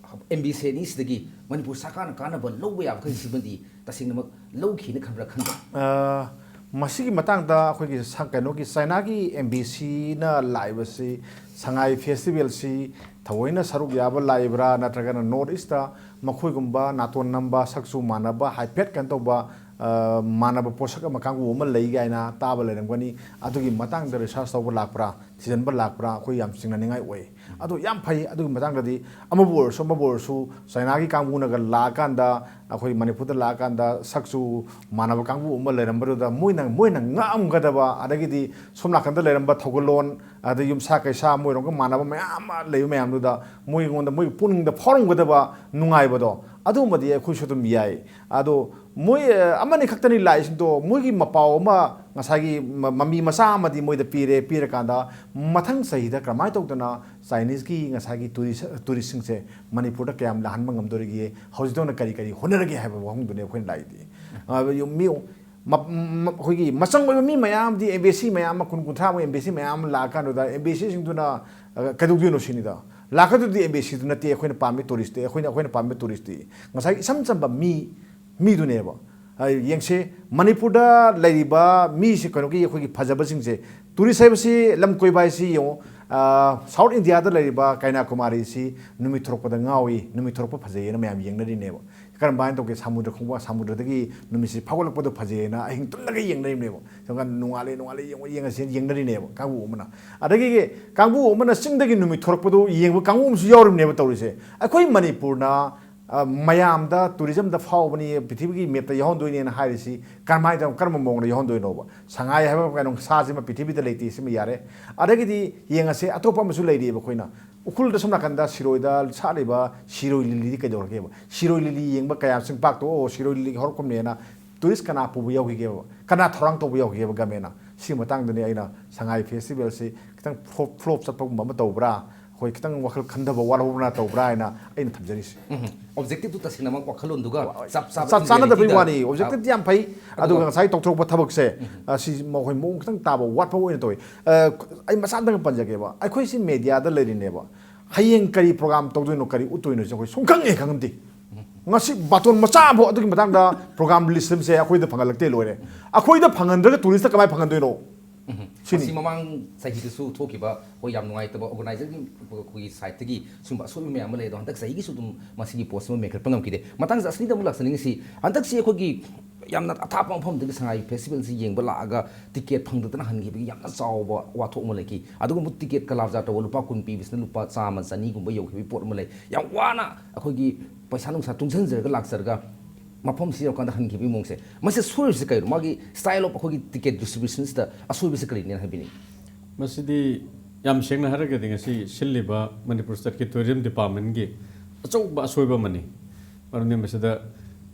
ꯑꯦꯝ ꯕꯤ ꯁꯦꯅꯤꯁꯤꯗꯒꯤ ꯃꯅꯤꯄꯨꯔ ꯁꯔꯀꯥꯔꯅ ꯀꯥꯟꯅꯕ ꯂꯧꯕ ꯌꯥꯕꯈꯩ ꯁꯤꯃꯗꯤ ꯇꯁꯦꯡꯅꯃꯛ ꯂꯧꯈꯤꯅ ꯈꯟꯕ꯭ꯔꯥ ꯈꯟꯗ꯭ꯔꯥ? ꯑ, ꯃꯁꯤꯒꯤ ꯃꯇꯥꯡꯗ ꯑꯩꯈꯣꯏꯒꯤ ꯁ-, ꯀꯩꯅꯣꯒꯤ ꯆꯥꯏꯅꯥꯒꯤ ꯑꯦꯝ ꯕꯤ ꯁꯤꯅ ꯂꯥꯛꯏꯕꯁꯤ ꯁꯉꯥꯏ ꯐꯦꯁꯇꯤꯚꯦꯜꯁꯤ ꯊꯑꯣꯏꯅ ꯁꯔꯨꯛ ꯌꯥꯕ ꯂꯥꯛꯏꯕ꯭ꯔꯥ, ꯅꯠꯇ꯭ꯔꯒꯅ ꯅꯣꯔꯠ ꯏꯁꯇ ꯃꯈꯣꯏꯒꯨꯝꯕ ꯅꯥꯇꯣꯟ ꯅꯝꯕ, ꯁꯛꯁꯨ ꯃꯥꯟꯅꯕ, ꯍꯥꯏꯐꯦꯠ ꯀꯩꯅꯣ ꯇꯧꯕ, ꯑ, ꯃꯥꯟꯅꯕ ꯄꯣꯠꯁꯛ ꯑꯃ ꯀꯥꯡꯕꯨ ꯑꯃ ꯂꯩ ꯀꯥꯏꯅ ꯇꯥꯕ ꯂꯩꯔꯝꯒꯅꯤ꯫ ꯑꯗꯨꯒꯤ ꯃꯇꯥꯡꯗ ꯔꯤꯁꯥꯔꯁ ꯇꯧꯕ ꯂꯥꯛꯄ꯭ꯔꯥ, ꯊꯤꯖꯤꯟꯕ ꯂꯥꯛꯄ꯭ꯔꯥ, ꯑꯩꯈꯣꯏ ꯌꯥꯝ ꯆꯤꯡꯅꯅꯤꯡꯉꯥꯏ ꯑꯣꯏ꯫ ꯑꯗꯣ ꯌꯥꯝ ꯐꯩ꯫ ꯑꯗꯨꯒꯤ ꯃꯇꯥꯡꯗꯗꯤ ꯑꯃꯕꯨ ꯑꯣꯏꯔꯁꯨ, ꯑꯃꯕꯨ ꯑꯣꯏꯔꯁꯨ, ꯆꯥꯏꯅꯥꯒꯤ ꯀꯥꯡꯕꯨꯅꯒ ꯂꯥꯛꯑꯀꯥꯟꯗ, ꯑꯩꯈꯣꯏ ꯃꯅꯤꯄꯨꯔꯗ ꯂꯥꯛꯑꯀꯥꯟꯗ ꯁꯛꯁꯨ ꯃꯥꯟꯅꯕ ꯀꯥꯡꯕꯨ ꯑꯃ ꯂꯩꯔꯝꯕꯗꯨꯗ ꯃꯣꯏꯅ, ꯃꯣꯏꯅ ꯉꯛꯑꯝꯒꯗꯕ, ꯑꯗꯒꯤꯗꯤ ꯁꯣꯝ ꯅꯥꯀꯟꯗ ꯂꯩꯔꯝꯕ ꯊꯧꯒꯜꯂꯣꯟ, ꯑꯗꯩ ꯌꯨꯝꯁꯥ ꯀꯩꯁꯥ ꯃꯣꯏꯔꯣꯝꯒ ꯃꯥꯟꯅꯕ ꯃꯌꯥꯝ ꯑꯃ ꯂꯩꯕ ꯃꯌꯥꯝꯗꯨꯗ ꯃꯣꯏꯉꯣꯟꯗ, ꯃꯣꯏꯒꯤ ꯄꯨꯛꯅꯤꯡꯗ ꯐꯥꯎꯔꯝꯒꯗꯕ ꯅꯨꯡꯉꯥꯏꯕꯗꯣ, ꯑꯗꯨꯒꯨꯝꯕꯗꯤ ꯑꯩꯈꯣꯏꯁꯨ ꯑꯗꯨꯝ ꯌꯥꯏ꯫ ꯑꯗꯣ ꯃꯣꯏ, ꯑ, ꯑꯃꯅꯤ ꯈꯛꯇꯅꯤ ꯂꯥꯛꯏꯁꯤꯡꯗꯣ, ꯃꯣꯏꯒꯤ ꯃꯄꯥꯎ ꯑꯃ ꯉꯁꯥꯏꯒꯤ ꯃ-, ꯃꯃꯤ ꯃꯆꯥ ꯑꯃꯗꯤ ꯃꯣꯏꯗ ꯄꯤꯔꯦ꯫ ꯄꯤꯔꯀꯥꯟꯗ ꯃꯊꯪ ꯆꯍꯤꯗ ꯀꯔꯝꯍꯥꯏꯅ ꯇꯧꯗꯅ ꯆꯥꯏꯅꯤꯁꯀꯤ ꯉꯁꯥꯏꯒꯤ ꯇꯨꯔꯤꯁ-, ꯇꯨꯔꯤꯁꯁꯤꯡꯁꯦ ꯃꯅꯤꯄꯨꯔꯗ ꯀꯌꯥꯝ ꯂꯥꯛꯍꯟꯕ ꯉꯝꯗꯣꯔꯤꯒꯦ, ꯍꯧꯖꯤꯛꯇꯧꯅ ꯀꯔꯤ ꯀꯔꯤ ꯍꯣꯠꯅꯔꯒꯦ ꯍꯥꯏꯕ ꯋꯥꯐꯝꯗꯨꯅꯦ ꯑꯩꯈꯣꯏꯅ ꯂꯥꯛꯏꯗꯤ꯫ ꯑ, ꯌꯨꯝ-, ꯃꯤ, ꯃ-, ꯃ-, ꯑꯩꯈꯣꯏꯒꯤ ꯃꯆꯪ ꯑꯣꯏꯕ ꯃꯤ ꯃꯌꯥꯝꯗꯤ, ꯑꯦꯝ ꯕꯤ ꯁꯤ ꯃꯌꯥꯝ ꯑꯃ, ꯀꯨꯟ, ꯀꯨꯟꯊ꯭ꯔꯥꯃꯨꯛ ꯑꯦꯝ ꯕꯤ ꯁꯤ ꯃꯌꯥꯝ ꯑꯃ ꯂꯥꯛꯑꯀꯥꯟꯗꯨꯗ, ꯑꯦꯝ ꯕꯤ ꯁꯤꯁꯤꯡꯗꯨꯅ, ꯑ, ꯀꯩꯗꯧꯗꯣꯏꯅꯣ ꯁꯤꯅꯤꯗ꯫ ꯂꯥꯛꯀꯗꯧꯗꯤ ꯑꯦꯝ ꯕꯤ ꯁꯤꯗꯨ ꯅꯠꯇꯦ ꯑꯩꯈꯣꯏꯅ ꯄꯥꯝꯃꯤ ꯇꯨꯔꯤꯁꯇꯤ꯫ ꯑꯩꯈꯣꯏꯅ ꯑꯩꯈꯣꯏꯅ ꯄꯥꯝꯃꯤ ꯇꯨꯔꯤꯁꯇꯤ ꯉꯁꯥꯏꯒꯤ ꯏꯆꯝ ꯆꯝꯕ ꯃꯤ ꯃꯤꯗꯨꯅꯦꯕ꯫ ꯑ, ꯌꯦꯡꯁꯦ, ꯃꯅꯤꯄꯨꯔꯗ ꯂꯩꯔꯤꯕ ꯃꯤꯁꯦ ꯀꯩꯅꯣꯒꯤ ꯑꯩꯈꯣꯏꯒꯤ ꯐꯖꯕꯁꯤꯡꯁꯦ, ꯇꯨꯔꯤꯁ ꯍꯥꯏꯕꯁꯤ ꯂꯝ ꯀꯣꯏꯕ ꯍꯥꯏꯁꯤ ꯌꯦꯡꯉꯣ, ꯑ, ꯁꯥꯎꯠ ꯏꯟꯗꯤꯌꯥꯗ ꯂꯩꯔꯤꯕ ꯀꯩꯅꯥꯀꯨꯃꯥꯔꯤꯁꯤ ꯅꯨꯃꯤꯠ ꯊꯣꯔꯛꯄꯗ ꯉꯥꯎꯏ, ꯅꯨꯃꯤꯠ ꯊꯣꯔꯛꯄ ꯐꯖꯩꯌꯦꯅ ꯃꯌꯥꯝ ꯌꯦꯡꯅꯔꯤꯅꯦꯕ꯫ ꯀꯔꯝꯕ ꯍꯥꯏꯅ ꯇꯧꯒꯦ, ꯁꯃꯨꯗ꯭ꯔ ꯈꯣꯡꯕꯥꯜ, ꯁꯃꯨꯗ꯭ꯔꯗꯒꯤ ꯅꯨꯃꯤꯠꯁꯤ ꯐꯥꯎꯒꯠꯂꯛꯄꯗꯣ ꯐꯖꯩꯌꯦꯅ ꯑꯍꯤꯡ ꯇꯨꯝꯗꯒꯩ ꯌꯦꯡꯅꯔꯤꯕꯅꯦꯕ꯫ ꯁꯣꯝꯀꯥꯟꯗ ꯅꯣꯡꯉꯥꯜꯂꯦ, ꯅꯣꯡꯉꯥꯜꯂꯦ, ꯌꯦꯡꯉꯣ, ꯌꯦꯡꯉꯁꯦꯅ ꯌꯦꯡꯅꯔꯤꯅꯦꯕ ꯀꯥꯡꯕꯨ ꯑꯃꯅ꯫ ꯑꯗꯒꯤ ꯀꯥꯡꯕꯨ ꯑꯃꯅ ꯆꯤꯡꯗꯒꯤ ꯅꯨꯃꯤꯠ ꯊꯣꯔꯛꯄꯗꯣ ꯌꯦꯡꯕ ꯀꯥꯡꯕꯨ ꯑꯃꯁꯨ ꯌꯥꯎꯔꯤꯕꯅꯦꯕ ꯇꯧꯔꯤꯁꯦ꯫ ꯑꯩꯈꯣꯏ ꯃꯅꯤꯄꯨꯔꯅ, ꯑ, ꯃꯌꯥꯝꯗ ꯇꯨꯔꯤꯖꯝꯗ ꯐꯥꯎꯕꯅꯤ, ꯄ꯭ꯔꯤꯊꯤꯕꯤꯒꯤ ꯃꯦꯞꯇ ꯌꯥꯎꯍꯟꯗꯣꯏꯅꯦꯅ ꯍꯥꯏꯔꯤꯁꯤ ꯀꯔꯝꯍꯥꯏꯅ ꯇꯧ-, ꯀꯔꯝꯕ ꯃꯑꯣꯡꯗ ꯌꯥꯎꯍꯟꯗꯣꯏꯅꯣꯕ? ꯁꯉꯥꯏ ꯍꯥꯏꯕ ꯀꯩꯅꯣ ꯁꯥꯁꯤꯃ ꯄ꯭ꯔꯤꯊꯤꯕꯤꯗ ꯂꯩꯇꯦ, ꯁꯤꯃ ꯌꯥꯔꯦ꯫ ꯑꯗꯒꯤꯗꯤ ꯌꯦꯡꯉꯁꯦ, ꯑꯇꯣꯞꯄ ꯑꯃꯁꯨ ꯂꯩꯔꯤꯑꯕ ꯑꯩꯈꯣꯏꯅ꯫ ꯎꯈ꯭ꯔꯨꯜꯗ ꯁꯣꯝ ꯅꯥꯀꯟꯗ ꯁꯤꯔꯣꯏꯗ ꯁꯥꯠꯂꯤꯕ ꯁꯤꯔꯣꯏ ꯂꯤꯂꯤꯗꯤ ꯀꯩꯗꯧꯔꯒꯦꯕ? ꯁꯤꯔꯣꯏ ꯂꯤꯂꯤ ꯌꯦꯡꯕ ꯀꯌꯥ, ꯆꯤꯡꯄꯥꯛꯇꯣ, "ꯑꯣ, ꯁꯤꯔꯣꯏ ꯂꯤꯂꯤꯒꯤ ꯍꯧꯔꯛꯐꯝꯅꯦꯅ" ꯇꯨꯔꯤꯁ ꯀꯅꯥ ꯄꯨꯕ ꯌꯥꯎꯈꯤꯒꯦꯕ? ꯀꯅꯥ ꯊꯧꯔꯥꯡ ꯇꯧꯕ ꯌꯥꯎꯈꯤꯒꯦꯕ ꯒꯃꯦꯟꯅ? ꯁꯤꯒꯤ ꯃꯇꯥꯡꯗꯅꯤ ꯑꯩꯅ ꯁꯉꯥꯏ ꯐꯦꯁꯇꯤꯚꯦꯜꯁꯤ ꯈꯤꯇꯪ ꯐ꯭ꯂꯣꯞ, ꯐ꯭ꯂꯣꯞ ꯆꯠꯄꯒꯨꯝꯕ ꯑꯃ ꯇꯧꯕ꯭ꯔꯥ? ꯑꯩꯈꯣꯏ ꯈꯤꯇꯪ ꯋꯥꯈꯜ ꯈꯟꯊꯕ ꯋꯥꯠꯍꯧꯕ꯭ꯔꯥ ꯇꯧꯕ꯭ꯔꯥ ꯍꯥꯏꯅ ꯑꯩꯅ ꯊꯝꯖꯔꯤꯁꯤ꯫ ꯎꯝ꯫ ꯑꯣꯕꯖꯦꯛꯇꯤꯚꯇꯨ ꯇꯁꯦꯡꯅꯃꯛ ꯋꯥꯈꯜꯂꯣꯟꯗꯨꯒ ꯆꯞ ꯆꯥꯕ ꯆꯞ ꯆꯥꯅꯗꯕꯩ ꯏꯟꯒꯦꯗ ꯋꯥꯅꯤ꯫ ꯑꯣꯕꯖꯦꯛꯇꯤꯚꯇꯤ ꯌꯥꯝ ꯐꯩ, ꯑꯗꯨꯒ ꯑꯗꯨꯒ ꯉꯁꯥꯏ ꯇꯧꯊꯣꯔꯛꯄ ꯊꯕꯛꯁꯦ, ꯎꯝ꯫ ꯑ, ꯁꯤ ꯃꯈꯣꯏ ꯃꯑꯣꯡ ꯈꯤꯇꯪ ꯇꯥꯕ ꯋꯥꯠꯄ ꯑꯣꯏꯅ ꯇꯧꯋꯤ꯫ ꯑ, ꯑꯩ ꯃꯆꯥ ꯑꯝꯇꯪ ꯄꯟꯖꯒꯦꯕ꯫ ꯑꯩꯈꯣꯏ ꯁꯤ ꯃꯦꯗꯤꯌꯥꯗ ꯂꯩꯔꯤꯅꯦꯕ꯫ ꯍꯌꯦꯡ ꯀꯔꯤ ꯄ꯭ꯔꯣꯒ꯭ꯔꯥꯝ ꯇꯧꯗꯣꯏꯅꯣ, ꯀꯔꯤ ꯎꯠꯇꯣꯏꯅꯣꯁꯦ ꯑꯩꯈꯣꯏ ꯁꯨꯡꯈꯪ ꯍꯦꯛ ꯈꯪꯗꯦ꯫ ꯉꯁꯤ ꯕꯥꯇꯣꯟ ꯃꯆꯥ ꯑꯃꯐꯥꯎ ꯑꯗꯨꯒꯤ ꯃꯇꯥꯡꯗ ꯄ꯭ꯔꯣꯒ꯭ꯔꯥꯝ ꯂꯤꯁ ꯑꯃꯁꯦ ꯑꯩꯈꯣꯏꯗ ꯐꯪꯍꯜꯂꯛꯇꯦ, ꯂꯣꯏꯔꯦ꯫ ꯑꯩꯈꯣꯏꯗ ꯐꯪꯍꯟꯗ꯭ꯔꯒ ꯇꯨꯔꯤꯁꯇ ꯀꯃꯥꯏꯅ ꯐꯪꯍꯟꯗꯣꯏꯅꯣ? ꯎꯝ꯫ ꯁꯤꯅꯤ꯫ ꯃꯁꯤ ꯃꯃꯥꯡ ꯆꯍꯤꯗꯁꯨ ꯊꯣꯛꯈꯤꯕ, ꯍꯣꯏ, ꯌꯥꯝ ꯅꯨꯡꯉꯥꯏꯇꯕ, ꯑꯣꯔꯒꯅꯥꯏꯖꯔꯒꯤ ꯑꯩꯈꯣꯏꯒꯤ ꯁꯥꯏꯠꯇꯒꯤ ꯁꯨꯝꯕ ꯑꯁꯣꯏꯕ ꯃꯌꯥꯝ ꯑꯃ ꯂꯩ꯫ ꯑꯗꯣ ꯍꯟꯗꯛ ꯆꯍꯤꯒꯤꯁꯨ ꯑꯗꯨꯝ ꯃꯁꯤꯒꯤ ꯄꯣꯁ ꯑꯃ ꯃꯦꯟꯈꯠꯄ ꯉꯝꯈꯤꯗꯦ꯫ ꯃꯊꯪ ꯑꯁꯤꯗ ꯑꯃꯨꯛ ꯂꯥꯛꯆꯅꯤꯡꯉꯤꯁꯤ, ꯍꯟꯗꯛꯁꯤ ꯑꯩꯈꯣꯏꯒꯤ ꯌꯥꯝꯅ ꯑꯊꯥꯞꯄ ꯃꯐꯝꯗꯒꯤ ꯁꯉꯥꯏ ꯐꯦꯁꯇꯤꯚꯦꯜꯁꯤ ꯌꯦꯡꯕ ꯂꯥꯛꯑꯒ ꯇꯤꯀꯦꯠ ꯐꯪꯗꯗꯅ ꯍꯟꯈꯤꯕꯒꯤ ꯌꯥꯝꯅ ꯆꯥꯎꯕ ꯋꯥꯊꯣꯛ ꯑꯃ ꯂꯩꯈꯤ꯫ ꯑꯗꯨꯒ ꯑꯃꯨꯛ ꯇꯤꯀꯦꯠ ꯀꯂꯥꯕꯖꯥꯔ ꯇꯧꯕ ꯂꯨꯄꯥ ꯀꯨꯟ ꯄꯤꯕꯁꯤꯅ ꯂꯨꯄꯥ ꯆꯥꯝꯃ, ꯆꯅꯤꯒꯨꯝꯕ ꯌꯧꯈꯤꯕꯒꯤ ꯄꯣꯠ ꯑꯃ ꯂꯩ꯫ ꯌꯥꯝ ꯋꯥꯅ ꯑꯩꯈꯣꯏꯒꯤ ꯄꯩꯁꯥ ꯅꯨꯡꯁꯥ ꯇꯨꯡꯁꯤꯟꯖꯔꯒ ꯂꯥꯛꯆꯔꯒ ꯃꯐꯝꯁꯤ ꯌꯧꯔꯀꯥꯟꯗ ꯍꯟꯈꯤꯕꯒꯤ ꯃꯑꯣꯡꯁꯦ, ꯃꯁꯤ ꯁꯣꯏꯔꯤꯁꯦ ꯀꯩꯅꯣ? ꯃꯥꯒꯤ style of ꯑꯩꯈꯣꯏꯒꯤ ꯇꯤꯀꯦꯠ ꯗꯤꯁꯇ꯭ꯔꯤꯕ꯭ꯌꯨꯁꯟꯁꯤꯗ ꯑꯁꯣꯏꯕꯁꯤ ꯀꯔꯤꯅꯦꯅ ꯍꯥꯏꯕꯤꯅꯤꯡꯉꯤ? ꯃꯁꯤꯗꯤ ꯌꯥꯝ ꯁꯦꯡꯅ ꯍꯥꯏꯔꯒꯗꯤ ꯉꯁꯤ ꯁꯤꯜꯂꯤꯕ ꯃꯅꯤꯄꯨꯔ ꯁ꯭ꯇꯦꯠꯀꯤ ꯇꯨꯔꯤꯖꯝ ꯗꯤꯄꯥꯔꯠꯃꯦꯟꯒꯤ ꯑꯆꯧꯕ ꯑꯁꯣꯏꯕ ꯑꯃꯅꯤ꯫ ꯃꯔꯝꯗꯤ ꯃꯁꯤꯗ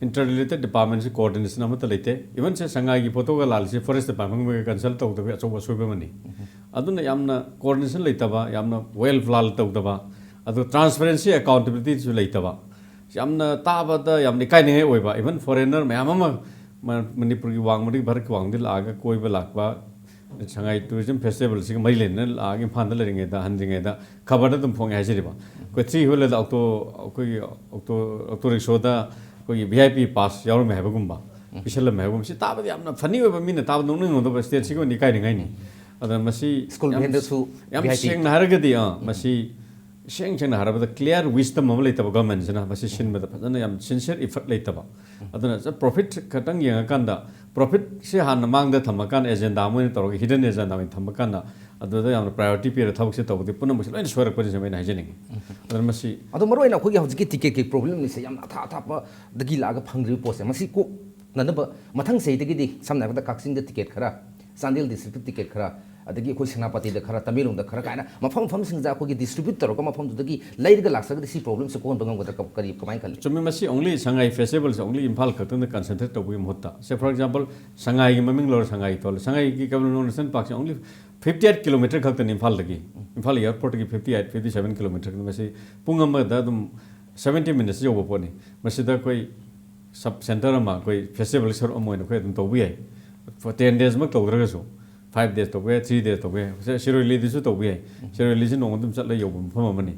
ꯏꯟꯇꯔ ꯔꯤꯂꯦꯇꯦꯠ ꯗꯤꯄꯥꯔꯠꯃꯦꯟꯁꯤ ꯀꯣꯑꯣꯔꯗꯤꯅꯦꯁꯟ ꯑꯃꯠꯇ ꯂꯩꯇꯦ꯫ ꯏꯚꯟ ꯁꯦ ꯁꯉꯥꯏꯒꯤ ꯐꯣꯇꯣꯒ ꯂꯥꯜꯂꯤꯁꯤ ꯐꯣꯔꯦꯁ ꯗꯤꯄꯥꯔꯠꯃꯦꯟꯒ ꯀꯟꯁꯜ ꯇꯧꯗꯕꯒꯤ ꯑꯆꯧꯕ ꯑꯁꯣꯏꯕ ꯑꯃꯅꯤ꯫ ꯑꯗꯨꯅ ꯌꯥꯝꯅ ꯀꯣꯑꯣꯔꯗꯤꯅꯦꯁꯟ ꯂꯩꯇꯕ, ꯌꯥꯝꯅ ꯋꯦꯜ ꯄ꯭ꯂꯥꯟ ꯇꯧꯗꯕ, ꯑꯗꯨ ꯇ꯭ꯔꯥꯟꯁꯄꯦꯔꯦꯟꯁꯤ, ꯑꯦꯀꯥꯎꯟꯇꯦꯕꯤꯂꯤꯇꯤꯁꯨ ꯂꯩꯇꯕ, ꯌꯥꯝꯅ ꯇꯥꯕꯗ ꯌꯥꯝꯅ ꯏꯀꯥꯏꯅꯤꯡꯉꯥꯏ ꯑꯣꯏꯕ, ꯏꯚꯟ ꯐꯣꯔꯦꯟꯅꯔ ꯃꯌꯥꯝ ꯑꯃ ꯃ-, ꯃꯅꯤꯄꯨꯔꯒꯤ ꯋꯥꯡꯃꯗꯒꯤ, ꯚꯥꯔꯠꯀꯤ ꯋꯥꯡꯃꯗꯒꯤ ꯂꯥꯛꯑꯒ ꯀꯣꯏꯕ ꯂꯥꯛꯄ, ꯁꯉꯥꯏ ꯇꯨꯔꯤꯖꯝ ꯐꯦꯁꯇꯤꯚꯦꯜꯁꯤꯒ ꯃꯔꯤ ꯂꯩꯅꯅ ꯂꯥꯛꯑꯒ ꯏꯝꯐꯥꯜꯗ ꯂꯩꯔꯤꯉꯩꯗ, ꯍꯟꯗ꯭ꯔꯤꯉꯩꯗ ꯈꯕꯔꯗ ꯑꯗꯨꯝ ꯐꯣꯡꯉꯦ ꯍꯥꯏꯖꯔꯤꯕ꯫ ꯑꯩꯈꯣꯏ ꯊ꯭ꯔꯤ ꯋꯤꯂꯔꯗ ꯑꯣꯇꯣ, ꯑꯩꯈꯣꯏꯒꯤ ꯑꯣꯇꯣ, ꯑꯣꯇꯣ ꯔꯤꯛꯁꯣꯗ ꯑꯩꯈꯣꯏꯒꯤ ꯚꯤ ꯑꯥꯏ ꯄꯤ ꯄꯥꯁ ꯌꯥꯎꯔꯝꯃꯦ ꯍꯥꯏꯕꯒꯨꯝꯕ, ꯄꯤꯁꯜꯂꯝꯃꯦ ꯍꯥꯏꯕꯒꯨꯝꯕ꯫ ꯁꯤ ꯇꯥꯕꯗ ꯌꯥꯝꯅ ꯐꯅꯤ ꯑꯣꯏꯕ, ꯃꯤꯅ ꯇꯥꯕꯗ ꯅꯣꯛꯅꯤꯡꯒꯗꯕ, ꯁ꯭ꯇꯦꯠꯁꯤꯒꯤ ꯑꯣꯏꯅ ꯏꯀꯥꯏꯅꯤꯡꯉꯥꯏꯅꯤ꯫ ꯑꯗꯨꯅ ꯃꯁꯤ ꯁ꯭ꯀꯨꯜ ꯌꯥꯝ, ꯚꯦꯟꯗꯁꯨ ꯌꯥꯝ ꯚꯤ ꯑꯥꯏ ꯄꯤ꯫ ꯁꯦꯡꯅ ꯍꯥꯏꯔꯒꯗꯤ, ꯑꯥ, ꯃꯁꯤ ꯁꯦꯡ ꯁꯦꯡꯅ ꯍꯥꯏꯔꯕꯗ clear wisdom ꯑꯃ ꯂꯩꯇꯕ ꯒꯚꯔꯟꯃꯦꯟꯁꯤꯅ ꯃꯁꯤ ꯁꯤꯟꯕꯗ ꯐꯖꯅ ꯌꯥꯝ sincere effort ꯂꯩꯇꯕ꯫ ꯑꯗꯨꯅ ꯄ꯭ꯔꯣꯐꯤꯠ ꯈꯛꯇꯪ ꯌꯦꯡꯉꯀꯥꯟꯗ, ꯄ꯭ꯔꯣꯐꯤꯠꯁꯦ ꯍꯥꯟꯅ ꯃꯥꯡꯗ ꯊꯝꯃꯀꯥꯟꯗ ꯑꯦꯖꯦꯟꯗꯥ ꯑꯃ ꯑꯣꯏꯅ ꯇꯧꯔꯒ, ꯍꯤꯗꯟ ꯑꯦꯖꯦꯟꯗꯥ ꯑꯣꯏꯅ ꯊꯝꯃꯀꯥꯟꯗ ꯑꯗꯨꯗ ꯌꯥꯝꯅ ꯄ꯭ꯔꯥꯏꯌꯣꯔꯤꯇꯤ ꯄꯤꯔ ꯊꯕꯛꯁꯦ ꯇꯧꯕꯗꯤ ꯄꯨꯝꯅꯃꯛꯁꯦ ꯂꯣꯏꯅ ꯁꯣꯏꯔꯛꯄꯅꯤ ꯁꯤꯃ ꯑꯩꯅ ꯍꯥꯏꯖꯅꯤꯡꯉꯤ꯫ ꯑꯗꯨꯅ ꯃꯁꯤ ꯑꯗꯣ ꯃꯔꯨꯑꯣꯏꯅ ꯑꯩꯈꯣꯏꯒꯤ ꯍꯧꯖꯤꯛꯀꯤ ꯇꯤꯀꯦꯠꯀꯤ ꯄ꯭ꯔꯣꯕ꯭ꯂꯦꯝꯁꯦ ꯌꯥꯝꯅ ꯑꯊꯥ ꯑꯊꯥꯞꯄꯗꯒꯤ ꯂꯥꯛꯑꯒ ꯐꯪꯗ꯭ꯔꯤꯕ ꯄꯣꯠꯁꯦ, ꯃꯁꯤ ꯀꯣꯛꯅꯅꯕ ꯃꯊꯪ ꯆꯍꯤꯗꯒꯤꯗꯤ ꯁꯝꯅ ꯍꯥꯏꯔꯕꯗ ꯀꯛꯆꯤꯡꯗ ꯇꯤꯀꯦꯠ ꯈꯔ, ꯆꯥꯟꯗꯦꯜ ꯗꯤꯁꯇ꯭ꯔꯤꯛꯇ ꯇꯤꯀꯦꯠ ꯈꯔ, ꯑꯗꯒꯤ ꯑꯩꯈꯣꯏ ꯁꯦꯅꯥꯄꯇꯤꯗ ꯈꯔ, ꯇꯃꯦꯡꯂꯣꯡꯗ ꯈꯔ ꯀꯥꯏꯅ ꯃꯐꯝ ꯃꯐꯝꯁꯤꯡꯗ ꯑꯩꯈꯣꯏꯒꯤ ꯗꯤꯁꯇ꯭ꯔꯤꯕ꯭ꯌꯨꯠ ꯇꯧꯔꯒ ꯃꯐꯝꯗꯨꯗꯒꯤ ꯂꯩꯔꯒ ꯂꯥꯛꯆꯔꯒꯗꯤ ꯁꯤ ꯄ꯭ꯔꯣꯕ꯭ꯂꯦꯝꯁꯦ ꯀꯣꯛꯍꯟꯕ ꯉꯝꯒꯗ꯭ꯔꯥ? ꯀ-, ꯀꯔꯤ, ꯀꯃꯥꯏꯅ ꯈꯜꯂꯤ? ꯆꯨꯝꯃꯤ, ꯃꯁꯤ only ꯁꯉꯥꯏ ꯐꯦꯁꯇꯤꯚꯦꯜꯁꯦ only ꯏꯝꯐꯥꯜ ꯈꯛꯇꯪꯗ concentrate ꯇꯧꯕꯒꯤ ꯃꯍꯨꯠꯇ, say for example, ꯁꯉꯥꯏꯒꯤ ꯃꯃꯤꯡ ꯂꯧꯔ ꯁꯉꯥꯏ ꯊꯣꯜꯂꯦ, ꯁꯉꯥꯏꯒꯤ Keibul Lamjao national ꯄꯥꯔꯛꯁꯦ only fifty eight kilometre ꯈꯛꯇꯅꯤ ꯏꯝꯐꯥꯜꯗꯒꯤ꯫ Imphal ꯑꯦꯌꯥꯔꯄꯣꯔꯠꯇꯒꯤ fifty eight, fifty seven kilometre ꯈꯛꯇꯅꯤ꯫ ꯃꯁꯤ ꯄꯨꯡ ꯑꯃꯗ ꯑꯗꯨꯝ seventy minutesꯇ ꯌꯧꯕ ꯄꯣꯠꯅꯤ꯫ ꯃꯁꯤꯗ ꯑꯩꯈꯣꯏ ꯁꯕ ꯁꯦꯟꯇꯔ ꯑꯃ, ꯑꯩꯈꯣꯏ ꯐꯦꯁꯇꯤꯚꯦꯜꯒꯤ ꯁꯔꯨꯛ ꯑꯃ ꯑꯣꯏꯅ ꯑꯩꯈꯣꯏ ꯑꯗꯨꯝ ꯇꯧꯕ ꯌꯥꯏ꯫ For ten days ꯃꯛ ꯇꯧꯗ꯭ꯔꯒꯁꯨ, five days ꯇꯧꯕ ꯌꯥꯏ, three days ꯇꯧꯕ ꯌꯥꯏ꯫ ꯁꯦ, ꯁꯤꯔꯣꯏ ꯂꯤꯂꯤꯗꯁꯨ ꯇꯧꯕ ꯌꯥꯏ꯫ ꯁꯤꯔꯣꯏ ꯂꯤꯂꯤꯁꯤ ꯅꯣꯡꯃ ꯑꯗꯨꯝ ꯆꯠꯂ ꯌꯧꯕ ꯃꯐꯝ ꯑꯃꯅꯤ꯫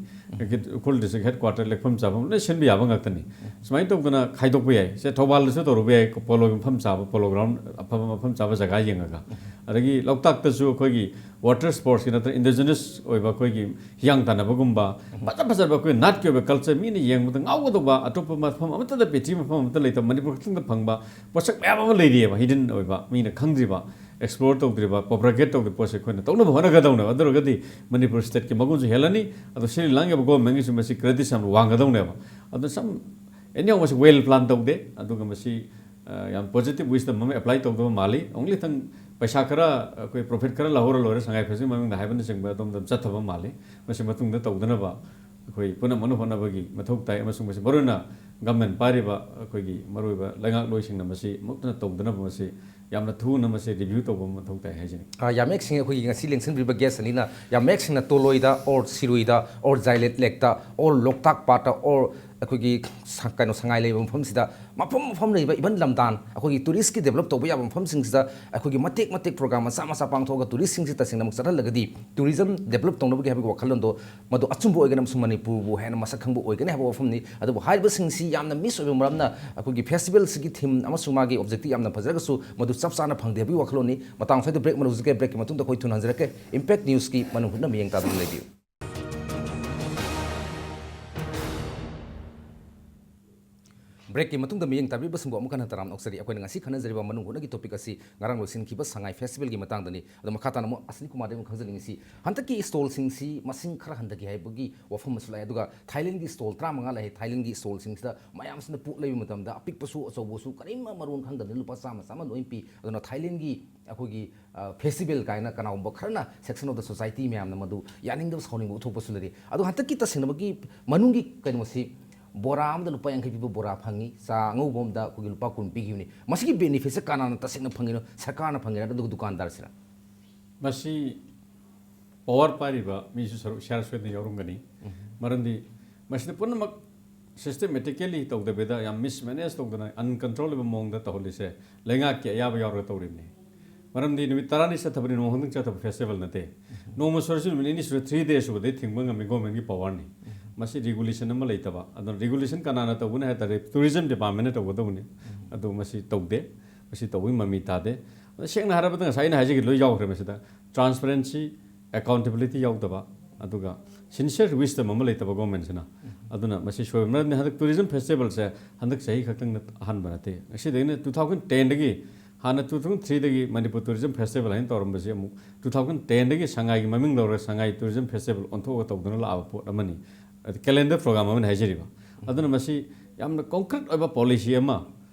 ꯎꯈ꯭ꯔꯨꯜ ꯗꯤꯁꯇ꯭ꯔꯤꯛ ꯍꯦꯗ ꯀ꯭ꯋꯥꯇꯔ, ꯂꯦꯛꯐꯝ ꯆꯥꯐꯝ ꯂꯣꯏ ꯁꯤꯟꯕ ꯌꯥꯕ ꯉꯥꯛꯇꯅꯤ꯫ ꯁꯨꯃꯥꯏꯅ ꯇꯧꯗꯅ ꯈꯥꯏꯗꯣꯛꯄ ꯌꯥꯏ꯫ ꯁꯦ, ꯊꯧꯕꯥꯜꯗꯁꯨ ꯇꯧꯔꯨꯕ ꯌꯥꯏ, ꯄꯣꯂꯣꯒꯤ ꯃꯐꯝ ꯆꯥꯕ, ꯄꯣꯂꯣ ꯒ꯭ꯔꯥꯎꯟ ꯑꯐꯕ ꯃꯐꯝ ꯆꯥꯕ ꯖꯒꯥ ꯌꯦꯡꯉꯒ꯫ ꯑꯗꯒꯤ ꯂꯣꯛꯇꯥꯛꯇꯁꯨ ꯑꯩꯈꯣꯏꯒꯤ ꯋꯥꯇꯔ ꯁ꯭ꯄꯣꯔꯠꯁꯀꯤ ꯅꯠꯇ꯭ꯔꯒ ꯏꯟꯗꯤꯖꯤꯅꯁ ꯑꯣꯏꯕ ꯑꯩꯈꯣꯏꯒꯤ ꯍꯤꯌꯥꯡ ꯇꯥꯟꯅꯕꯒꯨꯝꯕ, ꯐꯖ ꯐꯖꯕ ꯑꯩꯈꯣꯏ ꯅꯥꯠꯀꯤ ꯑꯣꯏꯕ ꯀꯜꯆꯔ ꯃꯤꯅ ꯌꯦꯡꯕꯗ ꯉꯥꯎꯒꯗꯧꯕ, ꯑꯇꯣꯞꯄ ꯃꯐꯝ ꯑꯃꯠꯇꯗ, ꯄ꯭ꯔꯤꯊꯤꯕꯤ ꯃꯐꯝ ꯑꯃꯠꯇ ꯂꯩꯇꯕ, ꯃꯅꯤꯄꯨꯔ ꯈꯛꯇꯪꯗ ꯐꯪꯕ ꯄꯣꯠꯁꯛ ꯃꯌꯥꯝ ꯑꯃ ꯂꯩꯔꯤꯑꯕ, ꯍꯤꯗꯟ ꯑꯣꯏꯕ, ꯃꯤꯅ ꯈꯪꯗ꯭ꯔꯤꯕ, ꯑꯦꯛꯁꯄ꯭ꯂꯣꯔ ꯇꯧꯗ꯭ꯔꯤꯕ, ꯄ꯭ꯔꯣꯄꯒꯦꯠ ꯇꯧꯗ꯭ꯔꯤꯕ ꯄꯣꯠꯁꯦ ꯑꯩꯈꯣꯏꯅ ꯇꯧꯅꯕ ꯍꯣꯠꯅꯒꯗꯧꯅꯦꯕ꯫ ꯑꯗꯨ ꯑꯣꯏꯔꯒꯗꯤ ꯃꯅꯤꯄꯨꯔ ꯁ꯭ꯇꯦꯠꯀꯤ ꯃꯒꯨꯟꯁꯨ ꯍꯦꯜꯂꯅꯤ, ꯑꯗꯣ ꯁꯤꯔꯤ ꯂꯥꯡꯉꯤꯕ ꯒꯣꯔꯃꯦꯟꯒꯤꯁꯨ ꯃꯁꯤ ꯀ꯭ꯔꯦꯗꯤꯠꯁ ꯌꯥꯝ ꯋꯥꯡꯒꯗꯧꯅꯦꯕ꯫ ꯑꯗꯣ ꯁꯝ ꯑꯦꯅꯤ ꯃꯁꯤ ꯋꯦꯜ ꯄ꯭ꯂꯥꯟ ꯇꯧꯗꯦ, ꯑꯗꯨꯒ ꯃꯁꯤ, ꯑ, ꯌꯥꯝ ꯄꯣꯖꯤꯇꯤꯚ ꯋꯤꯁꯗꯝ ꯑꯃ ꯑꯦꯄ꯭ꯂꯥꯏ ꯇꯧꯗꯕ ꯃꯥꯜꯂꯤ꯫ ꯑꯣꯡꯂꯤ ꯊꯪ ꯄꯩꯁꯥ ꯈꯔ ꯑꯩꯈꯣꯏ ꯄ꯭ꯔꯣꯐꯤꯠ ꯈꯔ ꯂꯧꯍꯧꯔ ꯂꯣꯏꯔꯦ, ꯁꯉꯥꯏ ꯐꯦꯁꯇꯤꯚꯦꯜ ꯃꯃꯤꯡꯗ ꯍꯥꯏꯕꯅꯆꯤꯡꯕ ꯑꯗꯣꯝꯗ ꯆꯠꯊꯕ ꯃꯥꯜꯂꯤ꯫ ꯃꯁꯤ ꯃꯇꯨꯡꯗ ꯇꯧꯗꯅꯕ ꯑꯩꯈꯣꯏ ꯄꯨꯝꯅꯃꯛꯅ ꯍꯣꯠꯅꯕꯒꯤ ꯃꯊꯧ ꯇꯥꯏ, ꯑꯃꯁꯨꯡ ꯃꯁꯤ ꯃꯔꯨꯑꯣꯏꯅ ꯒꯃꯦꯟ ꯄꯥꯏꯔꯤꯕ ꯑꯩꯈꯣꯏꯒꯤ ꯃꯔꯨꯑꯣꯏꯕ ꯂꯩꯉꯥꯛꯂꯣꯏꯁꯤꯡꯅ ꯃꯁꯤ ꯃꯨꯛꯇꯅ ꯇꯧꯗꯅꯕ ꯃꯁꯤ ꯌꯥꯝꯅ ꯊꯨꯅ ꯃꯁꯤ ꯔꯤꯚ꯭ꯌꯨ ꯇꯧꯕ ꯑꯃ ꯃꯊꯧ ꯇꯥꯏ ꯍꯥꯏꯖꯅꯤꯡꯏ꯫ ꯑ, ꯌꯥꯝ ꯃꯌꯦꯛ ꯁꯦꯡꯉꯦ꯫ ꯑꯩꯈꯣꯏꯒꯤ ꯉꯁꯤ ꯂꯦꯡꯁꯤꯟꯕꯤꯔꯤꯕ ꯒꯦꯁ ꯑꯅꯤꯅ ꯌꯥꯝ ꯃꯌꯦꯛ ꯁꯦꯡꯅ ꯇꯣꯂꯣꯏꯗ, ꯑꯣꯔ ꯁꯤꯔꯣꯏꯗ, ꯑꯣꯔ ꯖꯥꯏꯂꯦꯠ ꯂꯦꯛꯇ, ꯑꯣꯔ ꯂꯣꯛꯇꯥꯛ ꯄꯥꯠꯇ, ꯑꯣꯔ ꯑꯩꯈꯣꯏꯒꯤ ꯁ-, ꯀꯩꯅꯣ, ꯁꯉꯥꯏ ꯂꯩꯕ ꯃꯐꯝꯁꯤꯗ ꯃꯐꯝ ꯃꯐꯝ ꯂꯩꯕ, even ꯂꯝꯗꯥꯟ, ꯑꯩꯈꯣꯏꯒꯤ touristꯀꯤ develop ꯇꯧꯕ ꯌꯥꯕ ꯃꯐꯝꯁꯤꯡꯁꯤꯗ ꯑꯩꯈꯣꯏꯒꯤ ꯃꯇꯦꯛ ꯃꯇꯦꯛ program ꯃꯆꯥ ꯃꯆꯥ ꯄꯥꯡꯊꯣꯛꯑꯒ touristꯁꯤꯡꯁꯤ ꯇꯁꯦꯡꯅꯃꯛ ꯆꯠꯍꯜꯂꯒꯗꯤ tourism develop ꯇꯧꯅꯕꯒꯤ ꯍꯥꯏꯕꯒꯤ ꯋꯥꯈꯜꯂꯣꯟꯗꯣ ꯃꯗꯨ ꯑꯆꯨꯝꯕ ꯑꯣꯏꯒꯅꯤ ꯑꯃꯁꯨꯡ ꯃꯅꯤꯄꯨꯔꯕꯨ ꯍꯦꯟꯅ ꯃꯁꯛ ꯈꯪꯕ ꯑꯣꯏꯒꯅꯤ ꯍꯥꯏꯕ ꯋꯥꯐꯝꯅꯤ꯫ ꯑꯗꯨꯕꯨ ꯍꯥꯏꯔꯤꯕꯁꯤꯡꯁꯤ ꯌꯥꯝꯅ miss ꯑꯣꯏꯕ ꯃꯔꯝꯅ ꯑꯩꯈꯣꯏꯒꯤ festivalꯁꯤꯒꯤ theme ꯑꯃꯁꯨꯡ ꯃꯥꯒꯤ objective ꯌꯥꯝꯅ ꯐꯖꯔꯒꯁꯨ ꯃꯗꯨ ꯆꯞ ꯆꯥꯅ ꯐꯪꯗꯦ ꯍꯥꯏꯕꯒꯤ ꯋꯥꯈꯜꯂꯣꯟꯅꯤ꯫ ꯃꯇꯥꯡ ꯑꯁ꯭ꯋꯥꯏꯗ break ꯑꯃ ꯂꯧꯖꯒꯦ꯫ Breakꯀꯤ ꯃꯇꯨꯡꯗ ꯑꯩꯈꯣꯏ ꯊꯨꯅ ꯍꯟꯖꯔꯛꯀꯦ꯫ Impact Newsꯀꯤ ꯃꯅꯨꯡ ꯍꯨꯠꯅ ꯃꯤꯠꯌꯦꯡ ꯇꯥꯗꯨꯅ ꯂꯩꯕꯤꯌꯨ꯫ Breakꯀꯤ ꯃꯇꯨꯡꯗ ꯃꯤꯠꯌꯦꯡ ꯇꯥꯕꯤꯕꯁꯤꯡꯕꯨ ꯑꯃꯨꯛ ꯍꯟꯅ ꯇꯔꯥꯝꯅ ꯑꯣꯛꯆꯔꯤ꯫ ꯑꯩꯈꯣꯏꯅ ꯉꯁꯤ ꯈꯟꯅꯖꯔꯤꯕ ꯃꯅꯨꯡ ꯍꯨꯠꯅꯒꯤ topic ꯑꯁꯤ ꯉꯔꯥꯡ ꯂꯣꯏꯁꯤꯟꯈꯤꯕ ꯁꯉꯥꯏ festivalꯒꯤ ꯃꯇꯥꯡꯗꯅꯤ꯫ ꯑꯗꯣ ꯃꯈꯥ ꯇꯥꯅ ꯑꯃꯨꯛ ꯑꯁꯅꯤ ꯀꯨꯃꯥꯔꯗꯒꯤ ꯑꯃꯨꯛ ꯈꯪꯖꯅꯤꯡꯉꯤꯁꯤ, ꯍꯟꯗꯛꯀꯤ stallꯁꯤꯡꯁꯤ ꯃꯁꯤꯡ ꯈꯔ ꯍꯟꯊꯈꯤ ꯍꯥꯏꯕꯒꯤ ꯋꯥꯐꯝ ꯑꯃꯁꯨ ꯂꯥꯛꯑꯦ꯫ ꯑꯗꯨꯒ Thailandꯒꯤ stall ꯇꯔꯥꯃꯉꯥ ꯂꯩ꯫ Thailandꯒꯤ stallꯁꯤꯡꯁꯤꯗ ꯃꯌꯥꯝꯁꯤꯅ ꯄꯣꯠ ꯂꯩꯕ ꯃꯇꯝꯗ ꯑꯄꯤꯛꯄꯁꯨ ꯑꯆꯧꯕꯁꯨ ꯀꯔꯤꯝꯃ ꯃꯔꯣꯟ ꯈꯪꯗꯕꯅꯤ, ꯂꯨꯄꯥ ꯆꯥꯝꯃ, ꯆꯥꯝꯃ ꯂꯣꯏ ꯄꯤ꯫ ꯑꯗꯨꯅ Thailandꯒꯤ ꯑꯩꯈꯣꯏꯒꯤ, ꯑ, festival ꯀꯥꯏꯅ ꯀꯅꯥꯒꯨꯝꯕ ꯈꯔꯅ section of the society ꯃꯌꯥꯝꯅ ꯃꯗꯨ ꯌꯥꯅꯤꯡꯗꯕ, ꯁꯥꯎꯅꯤꯡꯕ ꯎꯠꯊꯣꯛꯄꯁꯨ ꯂꯩꯔꯤ꯫ ꯑꯗꯣ ꯍꯟꯗꯛꯀꯤ ꯇꯁꯦꯡꯅꯃꯛꯀꯤ ꯃꯅꯨꯡꯒꯤ ꯀꯩꯅꯣꯁꯤ, ꯕꯣꯔꯥ ꯑꯃꯗ ꯂꯨꯄꯥ ꯌꯥꯡꯈꯩ ꯄꯤꯕ ꯕꯣꯔꯥ ꯐꯪꯉꯤ, ꯆꯥ ꯑꯉꯧꯕ ꯑꯃꯗ ꯑꯩꯈꯣꯏꯒꯤ ꯂꯨꯄꯥ ꯀꯨꯟ ꯄꯤꯈꯤꯕꯅꯤ꯫ ꯃꯁꯤꯒꯤ benefitꯁꯦ ꯀꯅꯥꯅ ꯇꯁꯦꯡꯅ ꯐꯪꯉꯤꯅꯣ? ꯁꯔꯀꯥꯔꯅ ꯐꯪꯉꯤꯔꯥ, ꯅꯠꯇ꯭ꯔꯒ ꯗꯨꯀꯥꯟꯗꯥꯔꯁꯤꯅ? ꯃꯁꯤ power ꯄꯥꯏꯔꯤꯕ ꯃꯤꯁꯨ ꯁꯔꯨꯛ ꯁꯤꯌꯥꯔ ꯁꯣꯏꯗꯅ ꯌꯥꯎꯔꯝꯒꯅꯤ꯫ ꯃꯔꯝꯗꯤ ꯃꯁꯤꯗ ꯄꯨꯝꯅꯃꯛ systematically ꯇꯧꯗꯕꯤꯗ, ꯌꯥꯝ mismanage ꯇꯧꯗꯅ, uncontrollable ꯃꯑꯣꯡꯗ ꯇꯧꯍꯜꯂꯤꯁꯦ ꯂꯩꯉꯥꯛꯀꯤ ꯑꯌꯥꯕ ꯌꯥꯎꯔꯒ ꯇꯧꯔꯤꯕꯅꯤ꯫ ꯃꯔꯝꯗꯤ ꯅꯨꯃꯤꯠ ꯇꯔꯥꯅꯤ ꯆꯠꯊꯕꯅꯤ, ꯅꯣꯡꯃ ꯈꯛꯇꯪ ꯆꯠꯊꯕ festival ꯅꯠꯇꯦ꯫ ꯅꯣꯡꯃ ꯁꯨꯔꯁꯨ ꯅꯨꯃꯤꯠ ꯅꯤꯅꯤ ꯁꯨꯔꯦ, three days ꯁꯨꯕꯗꯩ ꯊꯤꯡꯕ ꯉꯝꯃꯤ governmentꯀꯤ powerꯅꯤ꯫ ꯃꯁꯤ regulation ꯑꯃ ꯂꯩꯇꯕ, ꯑꯗꯨꯅ regulation ꯀꯅꯥꯅ ꯇꯧꯒꯅꯤ ꯍꯥꯏ ꯇꯥꯔꯗꯤ tourism departmentꯅ ꯇꯧꯒꯗꯧꯕꯅꯤ꯫ ꯑꯗꯨ ꯃꯁꯤ ꯇꯧꯗꯦ, ꯃꯁꯤ ꯇꯧꯕꯒꯤ ꯃꯃꯤ ꯇꯥꯗꯦ꯫ ꯑꯗꯣ ꯁꯦꯡꯅ ꯍꯥꯏꯔꯕꯗ ꯉꯁꯥꯏ ꯑꯩꯅ ꯍꯥꯏꯖꯈꯤꯕ ꯂꯣꯏ ꯌꯥꯎꯈ꯭ꯔꯦ ꯃꯁꯤꯗ꯫ Transparency, accountability ꯌꯥꯎꯗꯕ, ꯑꯗꯨꯒ sincere wisdom ꯑꯃ ꯂꯩꯇꯕ governmentꯁꯤꯅ꯫ ꯑꯗꯨꯅ ꯃꯁꯤ ꯁꯣꯏꯕ ꯃꯔꯝꯗꯤ ꯍꯟꯗꯛ tourism festivalꯁꯦ ꯍꯟꯗꯛ ꯆꯍꯤ ꯈꯛꯇꯪ ꯅꯠ-, ꯑꯍꯥꯟꯕ ꯅꯠꯇꯦ꯫ ꯉꯁꯤꯗꯒꯤꯅ two thousand tenꯗꯒꯤ, ꯍꯥꯟꯅ two thousand threeꯗꯒꯤ Manipur Tourism Festival ꯍꯥꯏꯅ ꯇꯧꯔꯝꯕꯁꯤ ꯑꯃꯨꯛ two thousand tenꯗꯒꯤ ꯁꯉꯥꯏꯒꯤ ꯃꯃꯤꯡ ꯂꯧꯔꯒ ꯁꯉꯥꯏ Tourism Festival ꯑꯣꯟꯊꯣꯛꯑꯒ ꯇꯧꯗꯨꯅ ꯂꯥꯛꯑꯕ ꯄꯣꯠ ꯑꯃꯅꯤ꯫ ꯑꯗ calendar program ꯑꯃꯅꯤ ꯍꯥꯏꯖꯔꯤꯕ꯫ ꯑꯗꯨꯅ ꯃꯁꯤ ꯌꯥꯝꯅ concrete ꯑꯣꯏꯕ policy ꯑꯃ,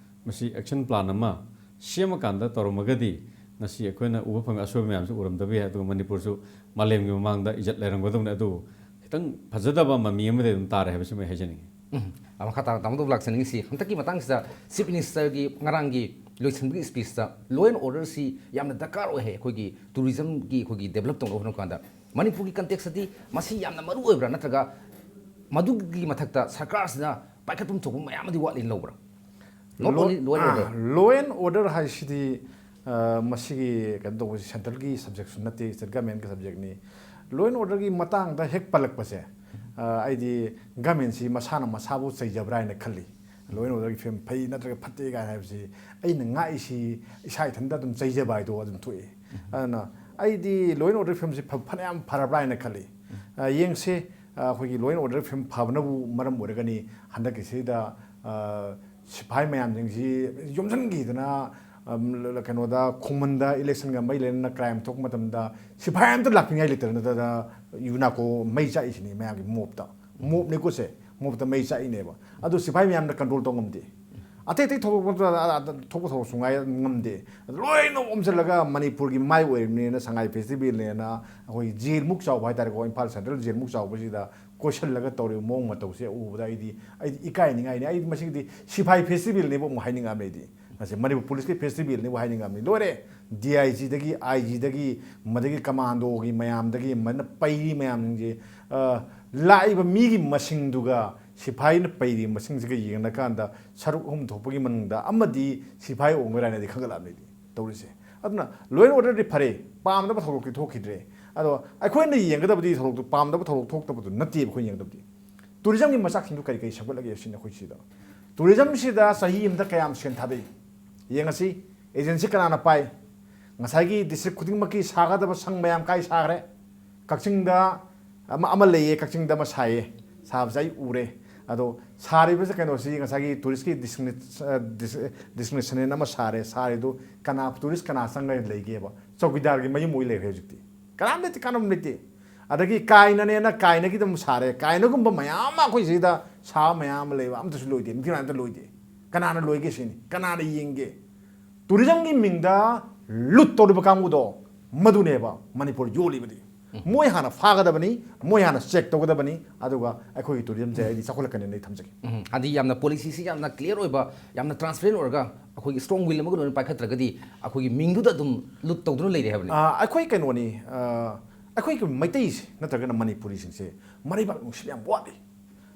ꯃꯁꯤ action plan ꯑꯃ ꯁꯦꯝꯃꯀꯥꯟꯗ ꯇꯧꯔꯝꯃꯒꯗꯤ ꯉꯁꯤ ꯑꯩꯈꯣꯏꯅ ꯎꯕ ꯐꯪꯕ ꯑꯁꯣꯏꯕ ꯃꯌꯥꯝꯁꯨ ꯎꯔꯝꯗꯕ ꯌꯥꯏ, ꯑꯗꯨꯒ ꯃꯅꯤꯄꯨꯔꯁꯨ ꯃꯥꯂꯦꯝꯒꯤ ꯃꯃꯥꯡꯗ ꯏꯖꯠ ꯂꯩꯔꯝꯒꯗꯕꯅꯤ꯫ ꯑꯗꯨꯕꯨ ꯈꯤꯇꯪ ꯐꯖꯗꯕ ꯃꯃꯤ ꯑꯃꯗꯤ ꯑꯗꯨꯝ ꯇꯥꯔꯦ ꯍꯥꯏꯕꯁꯤꯃ ꯑꯩ ꯍꯥꯏꯖꯅꯤꯡꯉꯤ꯫ ꯎꯝ꯫ ꯑ, ꯃꯈꯥ ꯇꯥꯅ ꯇꯥꯃꯣꯗꯕꯨ ꯂꯥꯛꯆꯅꯤꯡꯉꯤꯁꯤ, ꯍꯟꯗꯛꯀꯤ ꯃꯇꯥꯡꯁꯤꯗ Chief Ministerꯒꯤ ꯉꯔꯥꯡꯒꯤ ꯂꯣꯏꯁꯤꯟꯕꯒꯤ speechꯇ law and orderꯁꯤ ꯌꯥꯝꯅ ꯗꯔꯀꯥꯔ ꯑꯣꯏ ꯍꯥꯏ, ꯑꯩꯈꯣꯏꯒꯤ tourismꯒꯤ, ꯑꯩꯈꯣꯏꯒꯤ develop ꯇꯧꯅꯕ ꯍꯣꯠꯅꯕ ꯀꯥꯟꯗ꯫ ꯃꯅꯤꯄꯨꯔꯒꯤ contextꯇꯗꯤ ꯃꯁꯤ ꯌꯥꯝꯅ ꯃꯔꯨ ꯑꯣꯏꯕ꯭ꯔꯥ, ꯅꯠꯇ꯭ꯔꯒ ꯃꯗꯨꯒꯤ ꯃꯊꯛꯇ ꯁꯔꯀꯥꯔꯁꯤꯅ ꯄꯥꯏꯈꯠꯐꯝ ꯊꯣꯛꯄ ꯃꯌꯥꯝ ꯑꯃꯗꯤ ꯋꯥꯠꯂꯤꯅ ꯂꯧꯕ꯭ꯔꯥ? Not Law- only law and order. Ah, law and order ꯍꯥꯏꯁꯤꯗꯤ, ꯑ, ꯃꯁꯤꯒꯤ ꯀꯩꯅꯣ ꯇꯧꯕꯁꯤ central ꯒꯤ subject ꯁꯨ ꯅꯠꯇꯦ, state government ꯀꯤ subject ꯅꯤ꯫ Law and order ꯒꯤ ꯃꯇꯥꯡꯗ ꯍꯦꯛ ꯄꯜꯂꯛꯄꯁꯦ, ꯑ, ꯑꯩꯗꯤ government ꯁꯤ ꯃꯁꯥꯅ ꯃꯁꯥꯕꯨ ꯆꯩꯖꯕ꯭ꯔꯥ ꯍꯥꯏꯅ ꯈꯜꯂꯤ꯫ Law and order ꯒꯤ ꯐꯤꯕꯝ ꯐꯩ ꯅꯠꯇ꯭ꯔꯒ ꯐꯠꯇꯦ ꯀꯥꯏꯅ ꯍꯥꯏꯕꯁꯤ ꯑꯩꯅ ꯉꯥꯛꯏꯁꯤ ꯏꯁꯥ ꯏꯊꯟꯇ ꯑꯗꯨꯝ ꯆꯩꯖꯕ ꯍꯥꯏꯗꯣ ꯑꯗꯨꯝ ꯊꯣꯛꯑꯦ꯫ ꯑꯗꯨꯅ ꯑꯩꯗꯤ law and order ꯐꯤꯕꯝꯁꯤ ꯐ-, ꯐꯅꯌꯥꯝ ꯐꯔꯕ꯭ꯔꯥ ꯍꯥꯏꯅ ꯈꯜꯂꯤ꯫ ꯑ, ꯌꯦꯡꯁꯦ, ꯑ, ꯑꯩꯈꯣꯏꯒꯤ law and order ꯐꯤꯕꯝ ꯐꯕꯅꯕꯨ ꯃꯔꯝ ꯑꯣꯏꯔꯒꯅꯤ ꯍꯟꯗꯛꯀꯤꯁꯤꯗ, ꯑ, ꯁꯤꯐꯥꯏ ꯃꯌꯥꯝꯁꯤꯡꯁꯤ ꯌꯣꯝꯁꯤꯟꯈꯤꯗꯅ, ꯑꯝ, ꯀꯩꯅꯣꯗ, ꯈꯨꯡꯒꯪꯗ election ꯒ ꯃꯔꯤ ꯂꯩꯅꯅ crime ꯊꯣꯛꯄ ꯃꯇꯝꯗ ꯁꯤꯐꯥꯏ ꯑꯝꯇ ꯂꯥꯛꯄꯤꯉꯥꯏ ꯂꯩꯇꯗꯅ ꯌꯨꯅꯥꯀꯣ ꯃꯩ ꯆꯥꯛꯏꯁꯤꯅꯤ ꯃꯌꯥꯝꯒꯤ mob ꯇ꯫ Mob ꯅꯤꯀꯣ ꯁꯦ, mob ꯇ ꯃꯩ ꯆꯥꯛꯏꯅꯦꯕ꯫ ꯑꯗꯨ ꯁꯤꯐꯥꯏ ꯃꯌꯥꯝꯅ control ꯇꯧ ꯉꯝꯗꯦ꯫ ꯑꯇꯩ ꯑꯇꯩ ꯊꯧꯗꯣꯛ ꯊꯣꯛꯄ ꯊꯧꯗꯣꯛꯁꯨ ꯉꯥꯏ ꯉꯝꯗꯦ꯫ ꯑꯗꯨ ꯂꯣꯏꯅ ꯑꯣꯝꯁꯤꯜꯂꯒ ꯃꯅꯤꯄꯨꯔꯒꯤ ꯃꯥꯏ ꯑꯣꯏꯔꯤꯕꯅꯦꯅ, ꯁꯉꯥꯏ festival ꯅꯦꯅ, ꯑꯩꯈꯣꯏ jail ꯃꯨꯛ ꯆꯥꯎꯕ ꯍꯥꯏꯇꯥꯔꯦꯀꯣ, ꯏꯝꯐꯥꯜ central jail ꯃꯨꯛ ꯆꯥꯎꯕꯁꯤꯗ ꯀꯣꯏꯁꯤꯜꯂꯒ ꯇꯧꯔꯤꯕ ꯃꯑꯣꯡ ꯃꯇꯧꯁꯦ ꯎꯕꯗ ꯑꯩꯗꯤ, ꯑꯩꯗꯤ ꯏꯀꯥꯏꯅꯤꯡꯉꯥꯏꯅꯤ꯫ ꯑꯩꯗꯤ ꯃꯁꯤꯒꯤꯗꯤ ꯁꯤꯐꯥꯏ festival ꯅꯦꯕꯨ ꯑꯃꯨꯛ ꯍꯥꯏꯅꯤꯡꯉꯛꯑꯕꯅꯤ ꯑꯩꯗꯤ꯫ ꯃꯁꯤ ꯃꯅꯤꯄꯨꯔ police ꯀꯤ festival ꯅꯦꯕꯨ ꯍꯥꯏꯅꯤꯡꯉꯛꯑꯕꯅꯤ꯫ ꯂꯣꯏꯔꯦ꯫ D I G ꯗꯒꯤ, I G ꯗꯒꯤ, ꯃꯗꯒꯤ commando ꯒꯤ ꯃꯌꯥꯝꯗꯒꯤ, ꯃꯗꯨꯅ ꯄꯩꯔꯤ ꯃꯌꯥꯝꯁꯤꯡꯁꯦ, ꯑ, ꯂꯥꯛꯏꯕ ꯃꯤꯒꯤ ꯃꯁꯤꯡꯗꯨꯒ ꯁꯤꯐꯥꯏꯅ ꯄꯩꯔꯤ ꯃꯁꯤꯡꯁꯤꯒ ꯌꯦꯡꯅꯀꯥꯟꯗ ꯁꯔꯨꯛ ꯑꯍꯨꯝ ꯊꯣꯛꯄꯒꯤ ꯃꯅꯨꯡꯗ ꯑꯃꯗꯤ ꯁꯤꯐꯥꯏ ꯑꯣꯏꯔꯝꯒꯗ꯭ꯔꯥ ꯍꯥꯏꯅꯗꯤ ꯈꯟꯒꯠꯂꯛꯑꯕꯅꯤ ꯑꯩꯗꯤ ꯇꯧꯔꯤꯁꯦ꯫ ꯑꯗꯨꯅ law and order ꯗꯤ ꯐꯔꯦ, ꯄꯥꯝꯗꯕ ꯊꯧꯗꯣꯛꯇꯤ ꯊꯣꯛꯈꯤꯗ꯭ꯔꯦ꯫ ꯑꯗꯣ ꯑꯩꯈꯣꯏꯅ ꯌꯦꯡꯒꯗꯕꯗꯤ ꯊꯧꯗꯣꯛꯇꯨ, ꯄꯥꯝꯗꯕ ꯊꯧꯗꯣꯛ ꯊꯣꯛꯇꯕꯗꯨ ꯅꯠꯇꯦꯕ ꯑꯩꯈꯣꯏꯅ ꯌꯦꯡꯒꯗꯕꯗꯤ꯫ Tourism ꯒꯤ ꯃꯆꯥꯛꯁꯤꯡꯗꯨ ꯀꯔꯤ ꯀꯔꯤ ꯁꯦꯝꯒꯠꯂꯒꯦ ꯁꯤꯅꯤ ꯑꯩꯈꯣꯏ ꯁꯤꯗ꯫ Tourism ꯁꯤꯗ ꯆꯍꯤ ꯑꯃꯗ ꯀꯌꯥꯝ ꯁꯦꯟ ꯊꯥꯗꯩ? ꯌꯦꯡꯉꯁꯤ, agency ꯀꯅꯥꯅ ꯄꯥꯏ? ꯉꯁꯥꯏꯒꯤ district ꯈꯨꯗꯤꯡꯃꯛꯀꯤ ꯁꯥꯒꯗꯕ ꯁꯪ ꯃꯌꯥꯝ ꯀꯥꯏ ꯁꯥꯈ꯭ꯔꯦ? ꯀꯛꯆꯤꯡꯗ ꯑꯃ, ꯑꯃ ꯂꯩꯌꯦ, ꯀꯛꯆꯤꯡꯗ ꯑꯃ ꯁꯥꯏꯌꯦ, ꯁꯥꯕꯁꯦ ꯑꯩ ꯎꯔꯦ꯫ ꯑꯗꯣ ꯁꯥꯔꯤꯕꯁꯦ ꯀꯩꯅꯣꯁꯤ ꯉꯁꯥꯏꯒꯤ tourist ꯀꯤ designa-, ꯑ, dis-, designation ꯑꯃ ꯁꯥꯔꯦ, ꯁꯥꯔꯤꯗꯨ ꯀꯅꯥ, tourist ꯀꯅꯥ ꯆꯪꯉꯒ ꯂꯩꯒꯦꯕ? ꯆꯧꯀꯤꯗꯥꯔꯒꯤ ꯃꯌꯨꯝ ꯑꯣꯏ ꯂꯩꯈ꯭ꯔꯦ ꯍꯧꯖꯤꯛꯇꯤ꯫ ꯀꯅꯥꯝ ꯂꯩꯇꯦ, ꯀꯥꯟꯅꯕ ꯂꯩꯇꯦ꯫ ꯑꯗꯒꯤ ꯀꯥꯏꯅꯅꯦꯅ ꯀꯥꯏꯅꯒꯤꯗ ꯑꯃꯨꯛ ꯁꯥꯔꯦ꯫ ꯀꯥꯏꯅꯒꯨꯝꯕ ꯃꯌꯥꯝ ꯑꯃ ꯑꯩꯈꯣꯏ ꯁꯤꯗ ꯁꯥꯕ ꯃꯌꯥꯝ ꯑꯃ ꯂꯩꯕ, ꯑꯝꯇꯁꯨ ꯂꯣꯏꯗꯦ, ꯅꯤꯡꯊꯤꯅ ꯑꯝꯇ ꯂꯣꯏꯗꯦ꯫ ꯀꯅꯥꯅ ꯂꯣꯏꯒꯦ ꯁꯤꯅꯤ, ꯀꯅꯥꯅ ꯌꯦꯡꯒꯦ? Tourism ꯒꯤ ꯃꯤꯡꯗ ꯂꯨꯠ ꯇꯧꯔꯤꯕ ꯀꯥꯡꯕꯨꯗꯣ, ꯃꯗꯨꯅꯦꯕ ꯃꯅꯤꯄꯨꯔ ꯌꯣꯜꯂꯤꯕꯗꯤ꯫ ꯃꯣꯏ ꯍꯥꯟꯅ ꯐꯥꯒꯗꯕꯅꯤ, ꯃꯣꯏ ꯍꯥꯟꯅ check ꯇꯧꯒꯗꯕꯅꯤ, ꯑꯗꯨꯒ ꯑꯩꯈꯣꯏꯒꯤ tourism ꯁꯦ ꯑꯩꯗꯤ ꯆꯥꯎꯈꯠꯂꯛꯀꯅꯤꯅ ꯑꯩ ꯊꯝꯖꯒꯦ꯫ ꯎꯝ, ꯍꯥꯏꯗꯤ ꯌꯥꯝꯅ policy ꯁꯤ ꯌꯥꯝꯅ clear ꯑꯣꯏꯕ, ꯌꯥꯝꯅ transparent ꯑꯣꯏꯔꯒ ꯑꯩꯈꯣꯏꯒꯤ strong will ꯑꯃꯒ ꯂꯣꯏꯅ ꯄꯥꯏꯈꯠꯇ꯭ꯔꯒꯗꯤ ꯑꯩꯈꯣꯏꯒꯤ ꯃꯤꯡꯗꯨꯗ ꯑꯗꯨꯝ ꯂꯨꯠ ꯇꯧꯗꯨꯅ ꯂꯩꯔꯦ ꯍꯥꯏꯕꯅꯤ꯫ ꯑꯥ, ꯑꯩꯈꯣꯏ ꯀꯩꯅꯣꯅꯤ, ꯑꯥ, ꯑꯩꯈꯣꯏꯒꯤ ꯃꯩꯇꯩꯁꯦ ꯅꯠꯇ꯭ꯔꯒꯅ ꯃꯅꯤꯄꯨꯔꯤꯁꯤꯡꯁꯦ ꯃꯔꯩꯕꯥꯛ ꯅꯨꯡꯁꯤꯕ ꯌꯥꯝ ꯋꯥꯠꯂꯤ꯫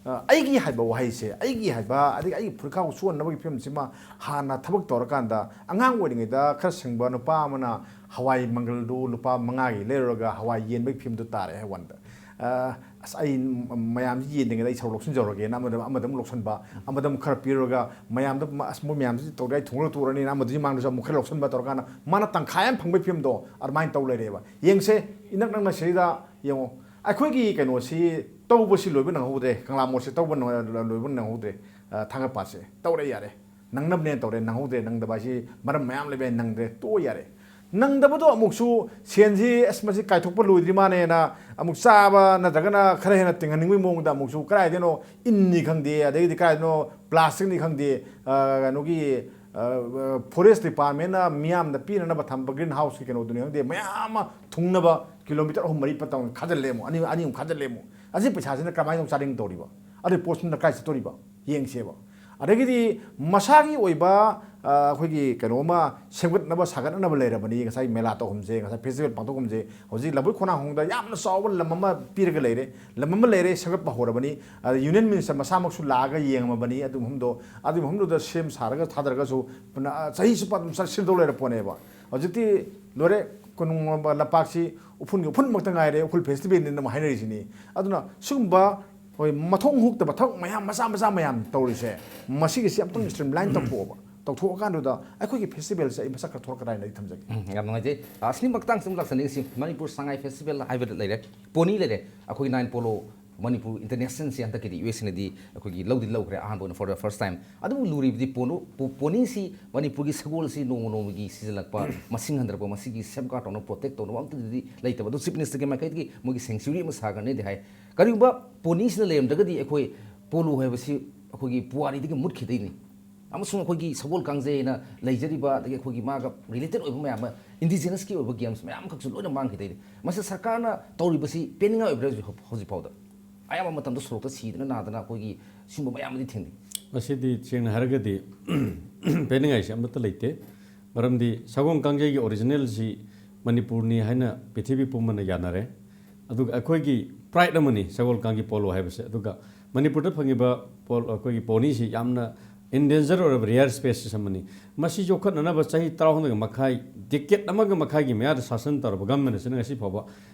ꯑ, ꯑꯩꯒꯤ ꯍꯥꯏꯕ ꯋꯥꯍꯩꯁꯦ, ꯑꯩꯒꯤ ꯍꯥꯏꯕ, ꯑꯗꯒꯤ ꯑꯩꯒꯤ ꯐꯨꯔꯤꯠꯈꯥꯎ ꯁꯨꯍꯟꯅꯕꯒꯤ ꯐꯤꯕꯝꯁꯤꯃ ꯍꯥꯟꯅ ꯊꯕꯛ ꯇꯧꯔꯀꯥꯟꯗ, ꯑꯉꯥꯡ ꯑꯣꯏꯔꯤꯉꯩꯗ ꯈꯔ ꯁꯤꯡꯕ ꯅꯨꯄꯥ ꯑꯃꯅ ꯍꯋꯥꯏ ꯃꯪꯒꯜꯗꯨ ꯂꯨꯄꯥ ꯃꯉꯥꯒꯤ ꯂꯩꯔꯨꯔꯒ ꯍꯋꯥꯏ ꯌꯦꯟꯕꯒꯤ ꯐꯤꯕꯝꯗꯨ ꯇꯥꯔꯦ ꯍꯥꯏ ꯋꯥꯅꯤꯗ꯫ ꯑ, ꯑꯁ, ꯑꯩ ꯃꯌꯥꯝꯁꯤ ꯌꯦꯟꯗ꯭ꯔꯤꯉꯩꯗ ꯑꯩ ꯁꯔꯨꯛ ꯂꯧꯁꯤꯟꯖꯍꯧꯔꯒꯦꯅ ꯑꯃꯗ, ꯑꯃꯗ ꯑꯃꯨꯛ ꯂꯧꯁꯤꯟꯕ, ꯑꯃꯗ ꯑꯃꯨꯛ ꯈꯔ ꯄꯤꯔꯨꯔꯒ ꯃꯌꯥꯝꯗ, "ꯑꯁ, ꯃꯣꯏ ꯃꯌꯥꯝꯁꯤ ꯇꯧꯔꯗꯤ ꯑꯩ ꯊꯣꯡꯂꯒ ꯇꯣꯛꯑꯅꯤꯅ" ꯑꯃꯗꯨꯒꯤ ꯃꯥꯡꯗꯁꯨ ꯑꯃꯨꯛ ꯈꯔ ꯂꯧꯁꯤꯟꯕ ꯇꯧꯔꯀꯥꯟꯗ ꯃꯥꯅ ꯇꯪꯈꯥꯏ ꯑꯃ ꯐꯪꯕꯒꯤ ꯐꯤꯕꯝꯗꯣ ꯑꯗꯨꯃꯥꯏꯅ ꯇꯧ ꯂꯩꯔꯦꯕ꯫ ꯌꯦꯡꯁꯦ, ꯏꯅꯛ ꯅꯛꯅ ꯁꯤꯗ ꯌꯦꯡꯉꯣ, ꯑꯩꯈꯣꯏꯒꯤ ꯀꯩꯅꯣꯁꯤ ꯇꯧꯕꯁꯤ ꯂꯣꯏꯕ ꯅꯪꯍꯧꯗ꯭ꯔꯦ, ꯀꯪꯂꯥ ꯃꯣꯠꯁꯦ ꯇꯧꯕ ꯅꯪ-, ꯂꯣꯏꯕ ꯅꯪꯍꯧꯗ꯭ꯔꯦ, ꯑ, ꯊꯥꯡꯒꯠꯄꯁꯦ ꯇꯧꯔꯦ ꯌꯥꯔꯦ, ꯅꯪꯅꯕꯅꯦꯅ ꯇꯧꯔꯦ, ꯅꯪꯍꯧꯗ꯭ꯔꯦ, ꯅꯪꯗꯕ ꯍꯥꯏꯁꯤ ꯃꯔꯝ ꯃꯌꯥꯝ ꯂꯩꯕ ꯌꯥꯏ, ꯅꯪꯗ꯭ꯔꯦ, ꯇꯣꯛꯑꯣ ꯌꯥꯔꯦ꯫ ꯅꯪꯗꯕꯗꯣ ꯑꯃꯨꯛꯁꯨ ꯁꯦꯟꯁꯤ, "ꯑꯁ, ꯃꯁꯤ ꯀꯥꯏꯊꯣꯛꯄ ꯂꯣꯏꯗ꯭ꯔꯤ ꯃꯥꯅꯦꯅ" ꯑꯃꯨꯛ ꯆꯥꯕ ꯅꯠꯇ꯭ꯔꯒꯅ ꯈꯔ ꯍꯦꯟꯅ ꯇꯤꯡꯍꯟꯅꯤꯡꯕꯒꯤ ꯃꯑꯣꯡꯗ ꯑꯃꯨꯛꯁꯨ ꯀꯗꯥꯏꯗꯩꯅꯣ ꯏꯟꯅꯤ ꯈꯪꯗꯦ, ꯑꯗꯩꯗꯤ ꯀꯗꯥꯏꯗꯅꯣ ꯄ꯭ꯂꯥꯁꯇꯤꯛꯅꯤ ꯈꯪꯗꯦ, ꯑ, ꯀꯩꯅꯣꯒꯤ, ꯑ, ꯐꯣꯔꯦꯁ ꯗꯤꯄꯥꯔꯠꯃꯦꯟꯅ ꯃꯤꯌꯥꯝꯗ ꯄꯤꯅꯅꯕ ꯊꯝꯕ ꯒ꯭ꯔꯤꯟ ꯍꯥꯎꯁꯀꯤ ꯀꯩꯅꯣꯗꯨꯅꯤ ꯈꯪꯗꯦ, ꯃꯌꯥꯝ ꯑꯃ ꯊꯨꯡꯅꯕ ꯀꯤꯂꯣꯃꯤꯇꯔ ꯑꯍꯨꯝ ꯃꯔꯤ ꯄꯇꯧ ꯈꯥꯖꯤꯜꯂꯦ ꯑꯃꯨꯛ, ꯑꯅꯤ, ꯑꯅꯤ ꯑꯃꯨꯛ ꯈꯥꯖꯤꯜꯂꯦ ꯑꯃꯨꯛ꯫ ꯑꯁꯤ ꯄꯩꯁꯥꯁꯤꯅ ꯀꯃꯥꯏꯅ ꯑꯃꯨꯛ ꯆꯥꯗꯤꯡ ꯇꯧꯔꯤꯕ? ꯑꯗꯨꯒꯤ ꯄꯣꯠꯁꯤꯅ ꯀꯥꯏ ꯆꯠꯇꯣꯔꯤꯕ? ꯌꯦꯡꯁꯦꯕ꯫ ꯑꯗꯒꯤꯗꯤ ꯃꯁꯥꯒꯤ ꯑꯣꯏꯕ, ꯑ, ꯑꯩꯈꯣꯏꯒꯤ ꯀꯩꯅꯣ ꯑꯃ ꯁꯦꯝꯒꯠꯅꯕ ꯁꯥꯒꯠꯅꯅꯕ ꯂꯩꯔꯕꯅꯤ, ꯉꯁꯥꯏ ꯃꯦꯂꯥ ꯇꯧꯐꯝꯁꯦ, ꯉꯁꯥꯏ ꯐꯦꯁꯇꯤꯚꯦꯜ ꯄꯥꯡꯊꯣꯛꯐꯝꯁꯦ, ꯍꯧꯖꯤꯛ ꯂꯝꯕꯣꯏ ꯈꯣꯡꯅꯥꯡ ꯍꯣꯡꯗ ꯌꯥꯝꯅ ꯆꯥꯎꯕ ꯂꯝ ꯑꯃ ꯄꯤꯔꯒ ꯂꯩꯔꯦ, ꯂꯝ ꯑꯃ ꯂꯩꯔꯦ, ꯁꯦꯝꯒꯠꯄ ꯍꯧꯔꯕꯅꯤ꯫ ꯑꯗ ꯌꯨꯅꯤꯌꯟ ꯃꯤꯅꯤꯁꯇꯔ ꯃꯁꯥꯃꯛꯁꯨ ꯂꯥꯛꯑꯒ ꯌꯦꯡꯉꯝꯃꯕꯅꯤ꯫ ꯑꯗꯨ ꯃꯐꯝꯗꯣ, ꯑꯗꯨ ꯃꯐꯝꯗꯨꯗ ꯁꯦꯝ ꯁꯥꯔꯒ ꯊꯥꯗꯔꯒꯁꯨ ꯄꯨꯟꯅ, ꯑ, ꯆꯍꯤ ꯆꯨꯞꯄ ꯑꯗꯨꯝ ꯆꯠ-, ꯁꯦꯝꯗꯧ ꯂꯩꯔ ꯄꯣꯠꯅꯦꯕ꯫ ꯍꯧꯖꯤꯛꯇꯤ ꯂꯣꯏꯔꯦ, ꯀꯣꯅꯨꯡ ꯂꯝꯄꯥꯛꯁꯤ ꯎꯐꯨꯟꯒꯤ ꯎꯐꯨꯟꯃꯛꯇ ꯉꯥꯏꯔꯦ, ꯎꯈ꯭ꯔꯨꯜ ꯐꯦꯁꯇꯤꯚꯦꯜꯅꯤꯅ ꯑꯃꯨꯛ ꯍꯥꯏꯅꯔꯤꯁꯤꯅꯤ꯫ ꯑꯗꯨꯅ ꯁꯤꯒꯨꯝꯕ, ꯍꯣꯏ, ꯃꯊꯣꯡ ꯍꯨꯛꯇꯕ ꯊꯕꯛ ꯃꯌꯥꯝ, ꯃꯆꯥ ꯃꯆꯥ ꯃꯌꯥꯝ ꯇꯧꯔꯤꯁꯦ, ꯃꯁꯤꯒꯤꯁꯤ ꯑꯝꯇꯪ ꯁ꯭ꯇ꯭ꯔꯤꯝꯂꯥꯏꯟ ꯇꯧꯊꯣꯛꯑꯕ, ꯇꯧꯊꯣꯛꯑꯀꯥꯟꯗꯨꯗ ꯑꯩꯈꯣꯏꯒꯤ ꯐꯦꯁꯇꯤꯚꯦꯜꯁꯦ ꯑꯩ ꯃꯁꯛ ꯈꯔ ꯊꯣꯛꯂꯛꯀꯗ꯭ꯔꯥ ꯍꯥꯏꯅ ꯑꯩ ꯊꯝꯖꯒꯦ꯫ ꯎꯝ, ꯌꯥꯝ ꯅꯨꯡꯉꯥꯏꯖꯩ꯫ ꯑ, ꯁꯤꯒꯤ ꯃꯇꯥꯡꯁꯤꯗ ꯑꯃꯨꯛ ꯂꯥꯛꯆꯅꯤꯡꯉꯤꯁꯤ, ꯃꯅꯤꯄꯨꯔ ꯁꯉꯥꯏ ꯐꯦꯁꯇꯤꯚꯦꯜ ꯍꯥꯏꯕꯗ ꯂꯩꯔꯦ, ꯄꯣꯅꯤ ꯂꯩꯔꯦ, ꯑꯩꯈꯣꯏꯒꯤ ꯅꯥꯏꯟ ꯄꯣꯂꯣ ꯃꯅꯤꯄꯨꯔ ꯏꯟꯇꯔꯅꯦꯁꯅꯦꯜꯁꯤ ꯍꯟꯗꯛꯀꯤꯗꯤ ꯌꯨ ꯑꯦꯁ ꯑꯦꯅꯗꯤ ꯑꯩꯈꯣꯏꯒꯤ ꯂꯧꯗꯤ ꯂꯧꯈ꯭ꯔꯦ, ꯑꯍꯥꯟꯕ ꯑꯣꯏꯅ for the first time꯫ ꯑꯗꯨꯕꯨ ꯂꯨꯔꯤꯕꯗꯤ ꯄꯣꯅꯣ-, ꯄꯣ-, ꯄꯣꯅꯤꯁꯤ ꯃꯅꯤꯄꯨꯔꯒꯤ ꯁꯒꯣꯜꯁꯤ ꯅꯣꯡꯃ ꯅꯣꯡꯃꯒꯤ ꯁꯤꯖꯤꯜꯂꯛꯄ, ꯃꯁꯤꯡ ꯍꯟꯊꯔꯛꯄ, ꯃꯁꯤꯒꯤ safeguard ꯇꯧꯅꯕ, protect ꯇꯧꯅꯕ ꯑꯝꯇꯗꯤ ꯂꯩꯇꯕ꯫ ꯑꯗꯨ ꯆꯤꯐ ꯃꯤꯅꯤꯁꯇꯔꯒꯤ ꯃꯥꯏꯀꯩꯗꯒꯤ ꯃꯣꯏꯒꯤ sanctuary ꯑꯃ ꯁꯥꯈ꯭ꯔꯅꯤꯗꯤ ꯍꯥꯏ꯫ ꯀꯔꯤꯒꯨꯝꯕ ꯄꯣꯅꯤꯁꯤꯅ ꯂꯩꯔꯝꯗ꯭ꯔꯒꯗꯤ ꯑꯩꯈꯣꯏ ꯄꯣꯂꯣ ꯍꯥꯏꯕꯁꯤ ꯑꯩꯈꯣꯏꯒꯤ ꯄꯨꯋꯥꯔꯤꯗꯒꯤ ꯃꯨꯠꯈꯤꯗꯣꯏꯅꯤ꯫ ꯑꯃꯁꯨꯡ ꯑꯩꯈꯣꯏꯒꯤ ꯁꯒꯣꯜ ꯀꯥꯡꯖꯩ ꯍꯥꯏꯅ ꯂꯩꯖꯔꯤꯕ, ꯑꯗꯒꯤ ꯑꯩꯈꯣꯏꯒꯤ ꯃꯥꯒ related ꯑꯣꯏꯕ ꯃꯌꯥꯝ ꯑꯃ, indigenous ꯀꯤ ꯑꯣꯏꯕ games ꯃꯌꯥꯝ ꯑꯃꯈꯛꯁꯨ ꯂꯣꯏꯅ ꯃꯥꯡꯈꯤꯗꯣꯏꯅꯤ꯫ ꯃꯁꯤ ꯁꯔꯀꯥꯔꯅ ꯇꯧꯔꯤꯕꯁꯤ ꯄꯦꯟꯅꯤꯡꯉꯥꯏ ꯑꯣꯏꯕ꯭ꯔꯥ ꯍꯧꯖꯤꯛ ꯐꯥꯎ-, ꯍꯧꯖꯤꯛ ꯐꯥꯎꯗ? ꯑꯌꯥꯝꯕ ꯃꯇꯝꯗ ꯁꯣꯔꯣꯛꯇ ꯁꯤꯗꯅ ꯅꯥꯗꯅ ꯑꯩꯈꯣꯏꯒꯤ ꯁꯤꯒꯨꯝꯕ ꯃꯌꯥꯝ ꯑꯃꯗꯤ ꯊꯦꯡꯅꯩ꯫ ꯃꯁꯤꯗꯤ ꯁꯦꯡꯅ ꯍꯥꯏꯔꯒꯗꯤ ꯄꯦꯟꯅꯤꯡꯉꯥꯏꯁꯤ ꯑꯃꯠꯇ ꯂꯩꯇꯦ꯫ ꯃꯔꯝꯗꯤ ꯁꯒꯣꯜ ꯀꯥꯡꯖꯩꯒꯤ original ꯁꯤ ꯃꯅꯤꯄꯨꯔꯅꯤ ꯍꯥꯏꯅ ꯄ꯭ꯔꯤꯊꯤꯕꯤ ꯄꯨꯝꯕꯅ ꯌꯥꯅꯔꯦ꯫ ꯑꯗꯨꯒ ꯑꯩꯈꯣꯏꯒꯤ pride ꯑꯃꯅꯤ ꯁꯒꯣꯜ ꯀꯥꯡꯖꯩ ꯄꯣꯂꯣ ꯍꯥꯏꯕꯁꯦ꯫ ꯑꯗꯨꯒ ꯃꯅꯤꯄꯨꯔꯗ ꯐꯪꯉꯤꯕ ꯄꯣ-, ꯑꯩꯈꯣꯏꯒꯤ ꯄꯣꯅꯤꯁꯤ ꯌꯥꯝꯅ ꯏꯟꯗꯦꯟꯖꯔ ꯑꯣꯏꯔꯕ ꯔꯦꯌꯔ ꯁ꯭ꯄꯦꯁꯤꯁ ꯑꯃꯅꯤ꯫ ꯃꯁꯤ ꯌꯣꯛꯈꯠꯅꯅꯕ ꯆꯍꯤ ꯇꯔꯥꯍꯨꯝꯗꯣꯏꯒ ꯃꯈꯥꯏ, ꯗꯤꯀꯦꯠ ꯑꯃꯒ ꯃꯈꯥꯏꯒꯤ ꯃꯌꯥꯗ ꯁꯥꯁꯟ ꯇꯧꯔꯕ ꯒꯚꯔꯟꯃꯦꯟ ꯑꯁꯤꯅ ꯉꯁꯤ ꯐꯥꯎꯕ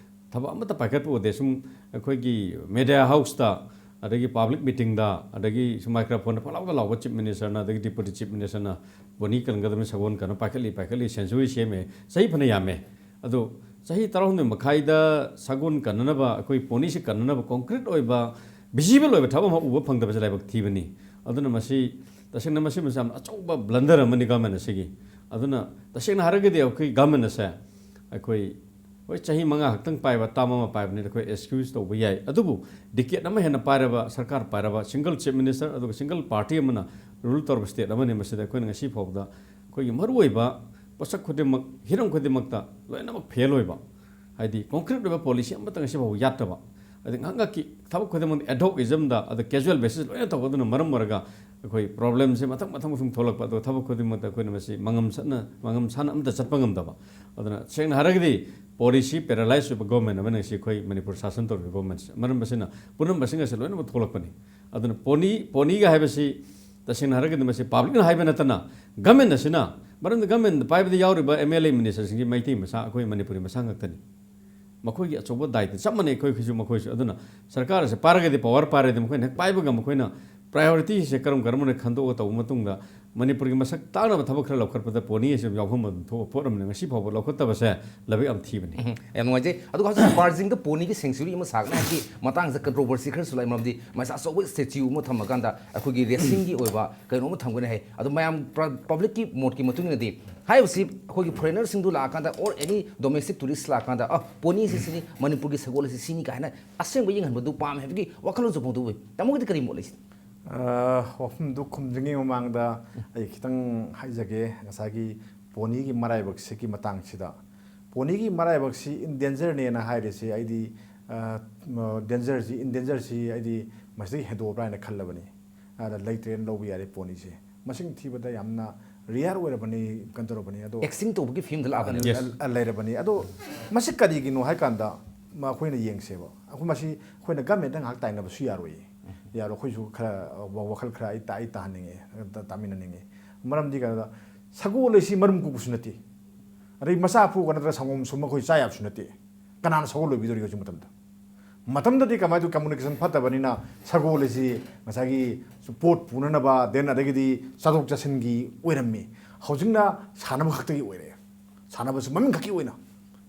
ꯊꯕꯛ ꯑꯃꯠꯇ ꯄꯥꯏꯈꯠꯄ ꯎꯗꯦ꯫ ꯁꯨꯝ ꯑꯩꯈꯣꯏꯒꯤ ꯃꯦꯗꯤꯌꯥ ꯍꯥꯎꯁꯇ, ꯑꯗꯒꯤ ꯄꯕ꯭ꯂꯤꯛ ꯃꯤꯇꯤꯡꯗ, ꯑꯗꯒꯤ ꯁꯨꯝ ꯃꯥꯏꯀ꯭ꯔꯣꯐꯣꯟꯗ ꯄꯪꯂꯥꯎꯗ ꯂꯥꯎꯕ ꯆꯤꯐ ꯃꯤꯅꯤꯁꯇꯔꯅ, ꯑꯗꯒꯤ ꯗꯤꯄꯨꯇꯤ ꯆꯤꯐ ꯃꯤꯅꯤꯁꯇꯔꯅ ꯄꯣꯅꯤ ꯀꯟꯒꯗꯕꯅꯤ, ꯁꯒꯣꯜ ꯀꯟꯅ ꯄꯥꯏꯈꯠꯂꯤ, ꯄꯥꯏꯈꯠꯂꯤ, ꯁꯦꯟꯆꯨꯔꯤ ꯁꯦꯝꯃꯦ, ꯆꯍꯤ ꯐꯅ ꯌꯥꯝꯃꯦ꯫ ꯑꯗꯣ ꯆꯍꯤ ꯇꯔꯥꯍꯨꯝꯗꯣꯏ ꯃꯈꯥꯏꯗ ꯁꯒꯣꯜ ꯀꯟꯅꯅꯕ, ꯑꯩꯈꯣꯏ ꯄꯣꯅꯤꯁꯤ ꯀꯟꯅꯅꯕ ꯀꯣꯟꯀ꯭ꯔꯤꯠ ꯑꯣꯏꯕ, ꯚꯤꯖꯤꯕꯜ ꯑꯣꯏꯕ ꯊꯕꯛ ꯑꯃ ꯎꯕ ꯐꯪꯗꯕꯁꯦ ꯂꯥꯏꯕꯛ ꯊꯤꯕꯅꯤ꯫ ꯑꯗꯨꯅ ꯃꯁꯤ ꯇꯁꯦꯡꯅ ꯃꯁꯤ ꯃꯁꯤ ꯌꯥꯝꯅ ꯑꯆꯧꯕ ꯕ꯭ꯂꯟꯗꯔ ꯑꯃꯅꯤ ꯒꯚꯔꯟꯃꯦꯟ ꯑꯁꯤꯒꯤ꯫ ꯑꯗꯨꯅ ꯇꯁꯦꯡꯅ ꯍꯥꯏꯔꯒꯗꯤ ꯑꯩꯈꯣꯏ ꯒꯚꯔꯟꯃꯦꯟ ꯑꯁꯦ ꯑꯩꯈꯣꯏ, ꯍꯣꯏ, ꯆꯍꯤ ꯃꯉꯥ ꯈꯛꯇꯪ ꯄꯥꯏꯕ, ꯇꯥꯔꯝ ꯑꯃ ꯄꯥꯏꯕꯅꯤꯅ ꯑꯩꯈꯣꯏ ꯑꯦꯛꯁꯀ꯭ꯌꯨꯁ ꯇꯧꯕ ꯌꯥꯏ꯫ ꯑꯗꯨꯕꯨ ꯗꯤꯀꯦꯠ ꯑꯃ ꯍꯦꯟꯅ ꯄꯥꯏꯔꯕ, ꯁꯔꯀꯥꯔ ꯄꯥꯏꯔꯕ, ꯁꯤꯡꯒꯜ ꯆꯤꯐ ꯃꯤꯅꯤꯁꯇꯔ ꯑꯗꯨꯒ ꯁꯤꯡꯒꯜ ꯄꯥꯔꯇꯤ ꯑꯃꯅ ꯔꯨꯜ ꯇꯧꯔꯕ ꯁ꯭ꯇꯦꯠ ꯑꯃꯅꯤ꯫ ꯃꯁꯤꯗ ꯑꯩꯈꯣꯏꯅ ꯉꯁꯤ ꯐꯥꯎꯕꯗ ꯑꯩꯈꯣꯏꯒꯤ ꯃꯔꯨꯑꯣꯏꯕ ꯄꯣꯠꯁꯛ ꯈꯨꯗꯤꯡꯃꯛ, ꯍꯤꯔꯝ ꯈꯨꯗꯤꯡꯃꯛꯇ ꯂꯣꯏꯅꯃꯛ ꯐꯦꯜ ꯑꯣꯏꯕ, ꯍꯥꯏꯗꯤ ꯀꯣꯟꯀ꯭ꯔꯤꯠ ꯑꯣꯏꯕ ꯄꯣꯂꯤꯁꯤ ꯑꯃꯠꯇ ꯉꯁꯤ ꯐꯥꯎꯕ ꯌꯥꯠꯇꯕ, ꯑꯗꯩ ꯉꯥꯏꯍꯥꯛ ꯉꯥꯏꯍꯥꯛꯀꯤ ꯊꯕꯛ ꯈꯨꯗꯤꯡꯃꯛ ꯑꯦꯗꯍꯣꯛ ꯏꯖꯝꯗ, ꯑꯗ ꯀꯦꯖꯨꯋꯦꯜ ꯕꯦꯁꯤꯁ ꯂꯣꯏꯅ ꯇꯧꯕꯗꯨꯅ ꯃꯔꯝ ꯑꯣꯏꯔꯒ ꯑꯩꯈꯣꯏ ꯄ꯭ꯔꯣꯕ꯭ꯂꯦꯝꯁꯦ ꯃꯊꯪ ꯃꯊꯪ ꯁꯨꯝ ꯊꯣꯛꯂꯛꯄ, ꯑꯗꯣ ꯊꯕꯛ ꯈꯨꯗꯤꯡꯃꯛꯇ ꯑꯩꯈꯣꯏꯅ ꯃꯁꯤ ꯃꯉꯝ ꯁꯠꯅ, ꯃꯉꯝ ꯁꯥꯅ ꯑꯝꯇ ꯆꯠꯄ ꯉꯝꯗꯕ꯫ ꯑꯗꯨꯅ ꯁꯦꯡꯅ ꯍꯥꯏꯔꯒꯗꯤ ꯄꯣꯂꯤꯁꯤ ꯄꯦꯔꯥꯂꯥꯏꯁ ꯑꯣꯏꯕ ꯒꯣꯔꯃꯦꯟ ꯑꯃꯅ ꯉꯁꯤ ꯑꯩꯈꯣꯏ ꯃꯅꯤꯄꯨꯔ ꯁꯥꯁꯟ ꯇꯧꯔꯤꯕ ꯒꯣꯔꯃꯦꯟꯁꯦ, ꯃꯔꯝ ꯑꯁꯤꯅ ꯄꯨꯝꯅꯃꯛ ꯑꯁꯤ ꯉꯁꯤ ꯂꯣꯏꯅꯃꯛ ꯊꯣꯛꯂꯛꯄꯅꯤ꯫ ꯑꯗꯨꯅ ꯄꯣꯅꯤ, ꯄꯣꯅꯤꯒ ꯍꯥꯏꯕꯁꯤ ꯇꯁꯦꯡꯅ ꯍꯥꯏꯔꯒꯗꯤ ꯃꯁꯤ ꯄꯕ꯭ꯂꯤꯛꯅ ꯍꯥꯏꯕ ꯅꯠꯇꯅ ꯒꯃꯦꯟ ꯑꯁꯤꯅ, ꯃꯔꯝꯗꯤ ꯒꯃꯦꯟꯗ ꯄꯥꯏꯕꯗ ꯌꯥꯎꯔꯤꯕ ꯑꯦꯝ ꯑꯦꯜ ꯑꯦ ꯃꯤꯅꯤꯁꯇꯔꯁꯤꯡꯁꯤ ꯃꯩꯇꯩ ꯃꯆꯥ, ꯑꯩꯈꯣꯏ ꯃꯅꯤꯄꯨꯔꯤ ꯃꯆꯥ ꯉꯥꯛꯇꯅꯤ꯫ ꯃꯈꯣꯏꯒꯤ ꯑꯆꯧꯕ ꯗꯥꯏꯇ ꯆꯞ ꯃꯥꯟꯅꯩ ꯑꯩꯈꯣꯏꯒꯤꯁꯨ, ꯃꯈꯣꯏꯁꯨ꯫ ꯑꯗꯨꯅ ꯁꯔꯀꯥꯔ ꯑꯁꯤ ꯄꯥꯏꯔꯒꯗꯤ, ꯄꯋꯥꯔ ꯄꯥꯏꯔꯗꯤ ꯃꯈꯣꯏꯅ ꯍꯦꯛ ꯄꯥꯏꯕꯒ ꯃꯈꯣꯏꯅ ꯄ꯭ꯔꯥꯏꯌꯣꯔꯤꯇꯤꯁꯦ ꯀꯔꯝ ꯀꯔꯝꯕꯅ ꯈꯟꯗꯣꯛꯑ ꯇꯧꯕ ꯃꯇꯨꯡꯗ ꯃꯅꯤꯄꯨꯔꯒꯤ ꯃꯁꯛ ꯇꯥꯛꯅꯕ ꯊꯕꯛ ꯈꯔ ꯂꯧꯈꯠꯄꯗ ꯄꯣꯅꯤ ꯑꯁꯤ ꯌꯥꯎꯐꯝ ꯑꯗꯨꯝ ꯊꯣꯛꯄ ꯄꯣꯠ ꯑꯃꯅꯤ꯫ ꯉꯁꯤ ꯐꯥꯎꯕ ꯂꯧꯈꯠꯇꯕꯁꯦ ꯂꯥꯏꯕꯛ ꯌꯥꯝ ꯊꯤꯕꯅꯤ꯫ ꯎꯝ, ꯌꯥꯝ ꯅꯨꯡꯉꯥꯏꯖꯩ꯫ ꯑꯗꯨꯒ ꯍꯧꯖꯤꯛ ꯕꯥꯔꯖꯤꯡꯗ ꯄꯣꯅꯤꯒꯤ ꯁꯦꯡꯆꯨꯔꯤ ꯑꯃ ꯁꯥꯒꯅꯤ ꯍꯥꯏꯕꯒꯤ ꯃꯇꯥꯡꯁꯤꯗ ꯀꯟꯇ꯭ꯔꯣꯚꯔꯁꯤ ꯈꯔꯁꯨ ꯂꯥꯛꯏ, ꯃꯔꯝꯗꯤ ꯃꯁꯤ ꯑꯆꯧꯕ ꯁ꯭ꯇꯦꯆꯨ ꯑꯃ ꯊꯝꯃꯀꯥꯟꯗ ꯑꯩꯈꯣꯏꯒꯤ ꯔꯦꯁꯤꯡꯒꯤ ꯑꯣꯏꯕ ꯀꯩꯅꯣ ꯑꯃ ꯊꯝꯒꯅꯤ ꯍꯥꯏ꯫ ꯑꯗꯣ ꯃꯌꯥꯝ ꯄ꯭ꯔ-, ꯄꯕ꯭ꯂꯤꯛꯀꯤ ꯃꯣꯠꯀꯤ ꯃꯇꯨꯡ ꯏꯟꯅꯗꯤ ꯍꯥꯏꯔꯤꯕꯁꯤ ꯑꯩꯈꯣꯏꯒꯤ ꯐꯣꯔꯦꯅꯔꯁꯤꯡꯗꯨ ꯂꯥꯛꯑꯀꯥꯟꯗ, ꯑꯣꯔ ꯑꯦꯅꯤ ꯗꯣꯃꯦꯁꯇꯤꯛ ꯇꯨꯔꯤꯁ ꯂꯥꯛꯑꯀꯥꯟꯗ, "ꯑ, ꯄꯣꯅꯤ ꯑꯁꯤ ꯁꯤꯅꯤ, ꯃꯅꯤꯄꯨꯔꯒꯤ ꯁꯒꯣꯜ ꯑꯁꯤ ꯁꯤꯅꯤ" ꯀꯥꯏꯅ ꯑꯁꯦꯡꯕ ꯌꯦꯡꯍꯟꯕꯗꯨ ꯄꯥꯝꯃꯦ ꯍꯥꯏꯕꯒꯤ ꯋꯥꯈꯜꯂꯣꯟꯁꯨ ꯐꯣꯡꯗꯣꯛꯏ꯫ ꯇꯥꯃꯣꯒꯤꯗꯤ ꯀꯔꯤ ꯃꯣꯠ ꯂꯩ ꯁꯤꯗ? ꯑ, ꯋꯥꯐꯝꯗꯨ ꯈꯨꯝꯗ꯭ꯔꯤꯉꯩ ꯃꯃꯥꯡꯗ ꯑꯩ ꯈꯤꯇꯪ ꯍꯥꯏꯖꯒꯦ꯫ ꯉꯁꯥꯏꯒꯤ ꯄꯣꯅꯤꯒꯤ ꯃꯔꯥꯏꯕꯛꯁꯤꯒꯤ ꯃꯇꯥꯡꯁꯤꯗ, ꯄꯣꯅꯤꯒꯤ ꯃꯔꯥꯏꯕꯛꯁꯤ ꯏꯟꯗꯦꯟꯖꯔꯅꯦꯅ ꯍꯥꯏꯔꯤꯁꯤ ꯑꯩꯗꯤ, ꯑ, ꯃ-, ꯗꯦꯟꯖꯔꯁꯤ, ꯏꯟꯗꯦꯟꯖꯔꯁꯤ ꯑꯩꯗꯤ ꯃꯁꯤꯗꯒꯤ ꯍꯦꯟꯗꯣꯛꯑꯕ꯭ꯔꯥ ꯍꯥꯏꯅ ꯈꯜꯂꯕꯅꯤ꯫ ꯑꯗ ꯂꯩꯇ꯭ꯔꯦꯅ ꯂꯧꯕ ꯌꯥꯔꯦ ꯄꯣꯅꯤꯁꯦ꯫ ꯃꯁꯤꯡ ꯊꯤꯕꯗ ꯌꯥꯝꯅ ꯔꯤꯌꯥꯔ ꯑꯣꯏꯔꯕꯅꯤ, ꯀꯩꯅꯣ ꯇꯧꯔꯕꯅꯤ꯫ ꯑꯗꯣ ꯑꯦꯛꯁꯇꯤꯡ ꯇꯧꯕꯒꯤ ꯐꯤꯕꯝꯗ ꯂꯥꯛꯑꯕꯅꯦ꯫ Yes. ꯑ, ꯑ, ꯂꯩꯔꯕꯅꯤ꯫ ꯑꯗꯣ ꯃꯁꯤ ꯀꯔꯤꯒꯤꯅꯣ ꯍꯥꯏ ꯀꯥꯟꯗ, ꯃ-, ꯑꯩꯈꯣꯏꯅ ꯌꯦꯡꯁꯦꯕ꯫ ꯑꯩꯈꯣꯏ ꯃꯁꯤ ꯑꯩꯈꯣꯏꯅ ꯒꯃꯦꯟꯗ ꯉꯥꯏꯍꯥꯛ ꯇꯥꯏꯅꯕꯁꯨ ꯌꯥꯔꯣꯏꯌꯦ꯫ ꯌꯥꯔꯣ, ꯑꯩꯈꯣꯏꯁꯨ ꯈꯔ ꯋꯥꯈꯜ ꯈꯔ ꯑꯩ ꯇꯥ-, ꯑꯩ ꯇꯥꯍꯟꯅꯤꯡꯉꯦ, ꯇꯥꯃꯤꯟꯅꯅꯤꯡꯉꯦ꯫ ꯃꯔꯝꯗꯤ ꯀꯩꯅꯣꯗ, ꯁꯒꯣꯜ ꯍꯥꯏꯁꯤ ꯃꯔꯨꯝ ꯀꯣꯛꯄꯁꯨ ꯅꯠꯇꯦ, ꯑꯗꯩ ꯃꯆꯥ ꯄꯣꯛꯑꯒ ꯅꯠꯇ꯭ꯔꯒ ꯁꯪꯒꯣꯝ ꯁꯨꯝꯕ ꯑꯩꯈꯣꯏ ꯆꯥ ꯌꯥꯕꯁꯨ ꯅꯠꯇꯦ꯫ ꯀꯅꯥꯅ ꯁꯒꯣꯜ ꯂꯣꯏꯕꯤꯗꯧꯔꯤꯒꯦ ꯍꯧꯖꯤꯛ ꯃꯇꯝꯗ? ꯃꯇꯝꯗꯗꯤ ꯀꯃꯥꯏꯅ ꯇꯧ, ꯀꯝꯃꯨꯅꯤꯀꯦꯁꯟ ꯐꯠꯇꯕꯅꯤꯅ ꯁꯒꯣꯜ ꯑꯁꯤ ꯉꯁꯥꯏꯒꯤ ꯄꯣꯠ ꯄꯨꯅꯅꯕ, then ꯑꯗꯒꯤꯗꯤ ꯆꯠꯊꯣꯛ ꯆꯠꯁꯤꯟꯒꯤ ꯑꯣꯏꯔꯝꯃꯤ꯫ ꯍꯧꯖꯤꯛꯅ ꯁꯥꯟꯅꯕ ꯈꯛꯇꯒꯤ ꯑꯣꯏꯔꯦ꯫ ꯁꯥꯟꯅꯕꯁꯤ ꯃꯃꯤꯡ ꯈꯛꯀꯤ ꯑꯣꯏꯅ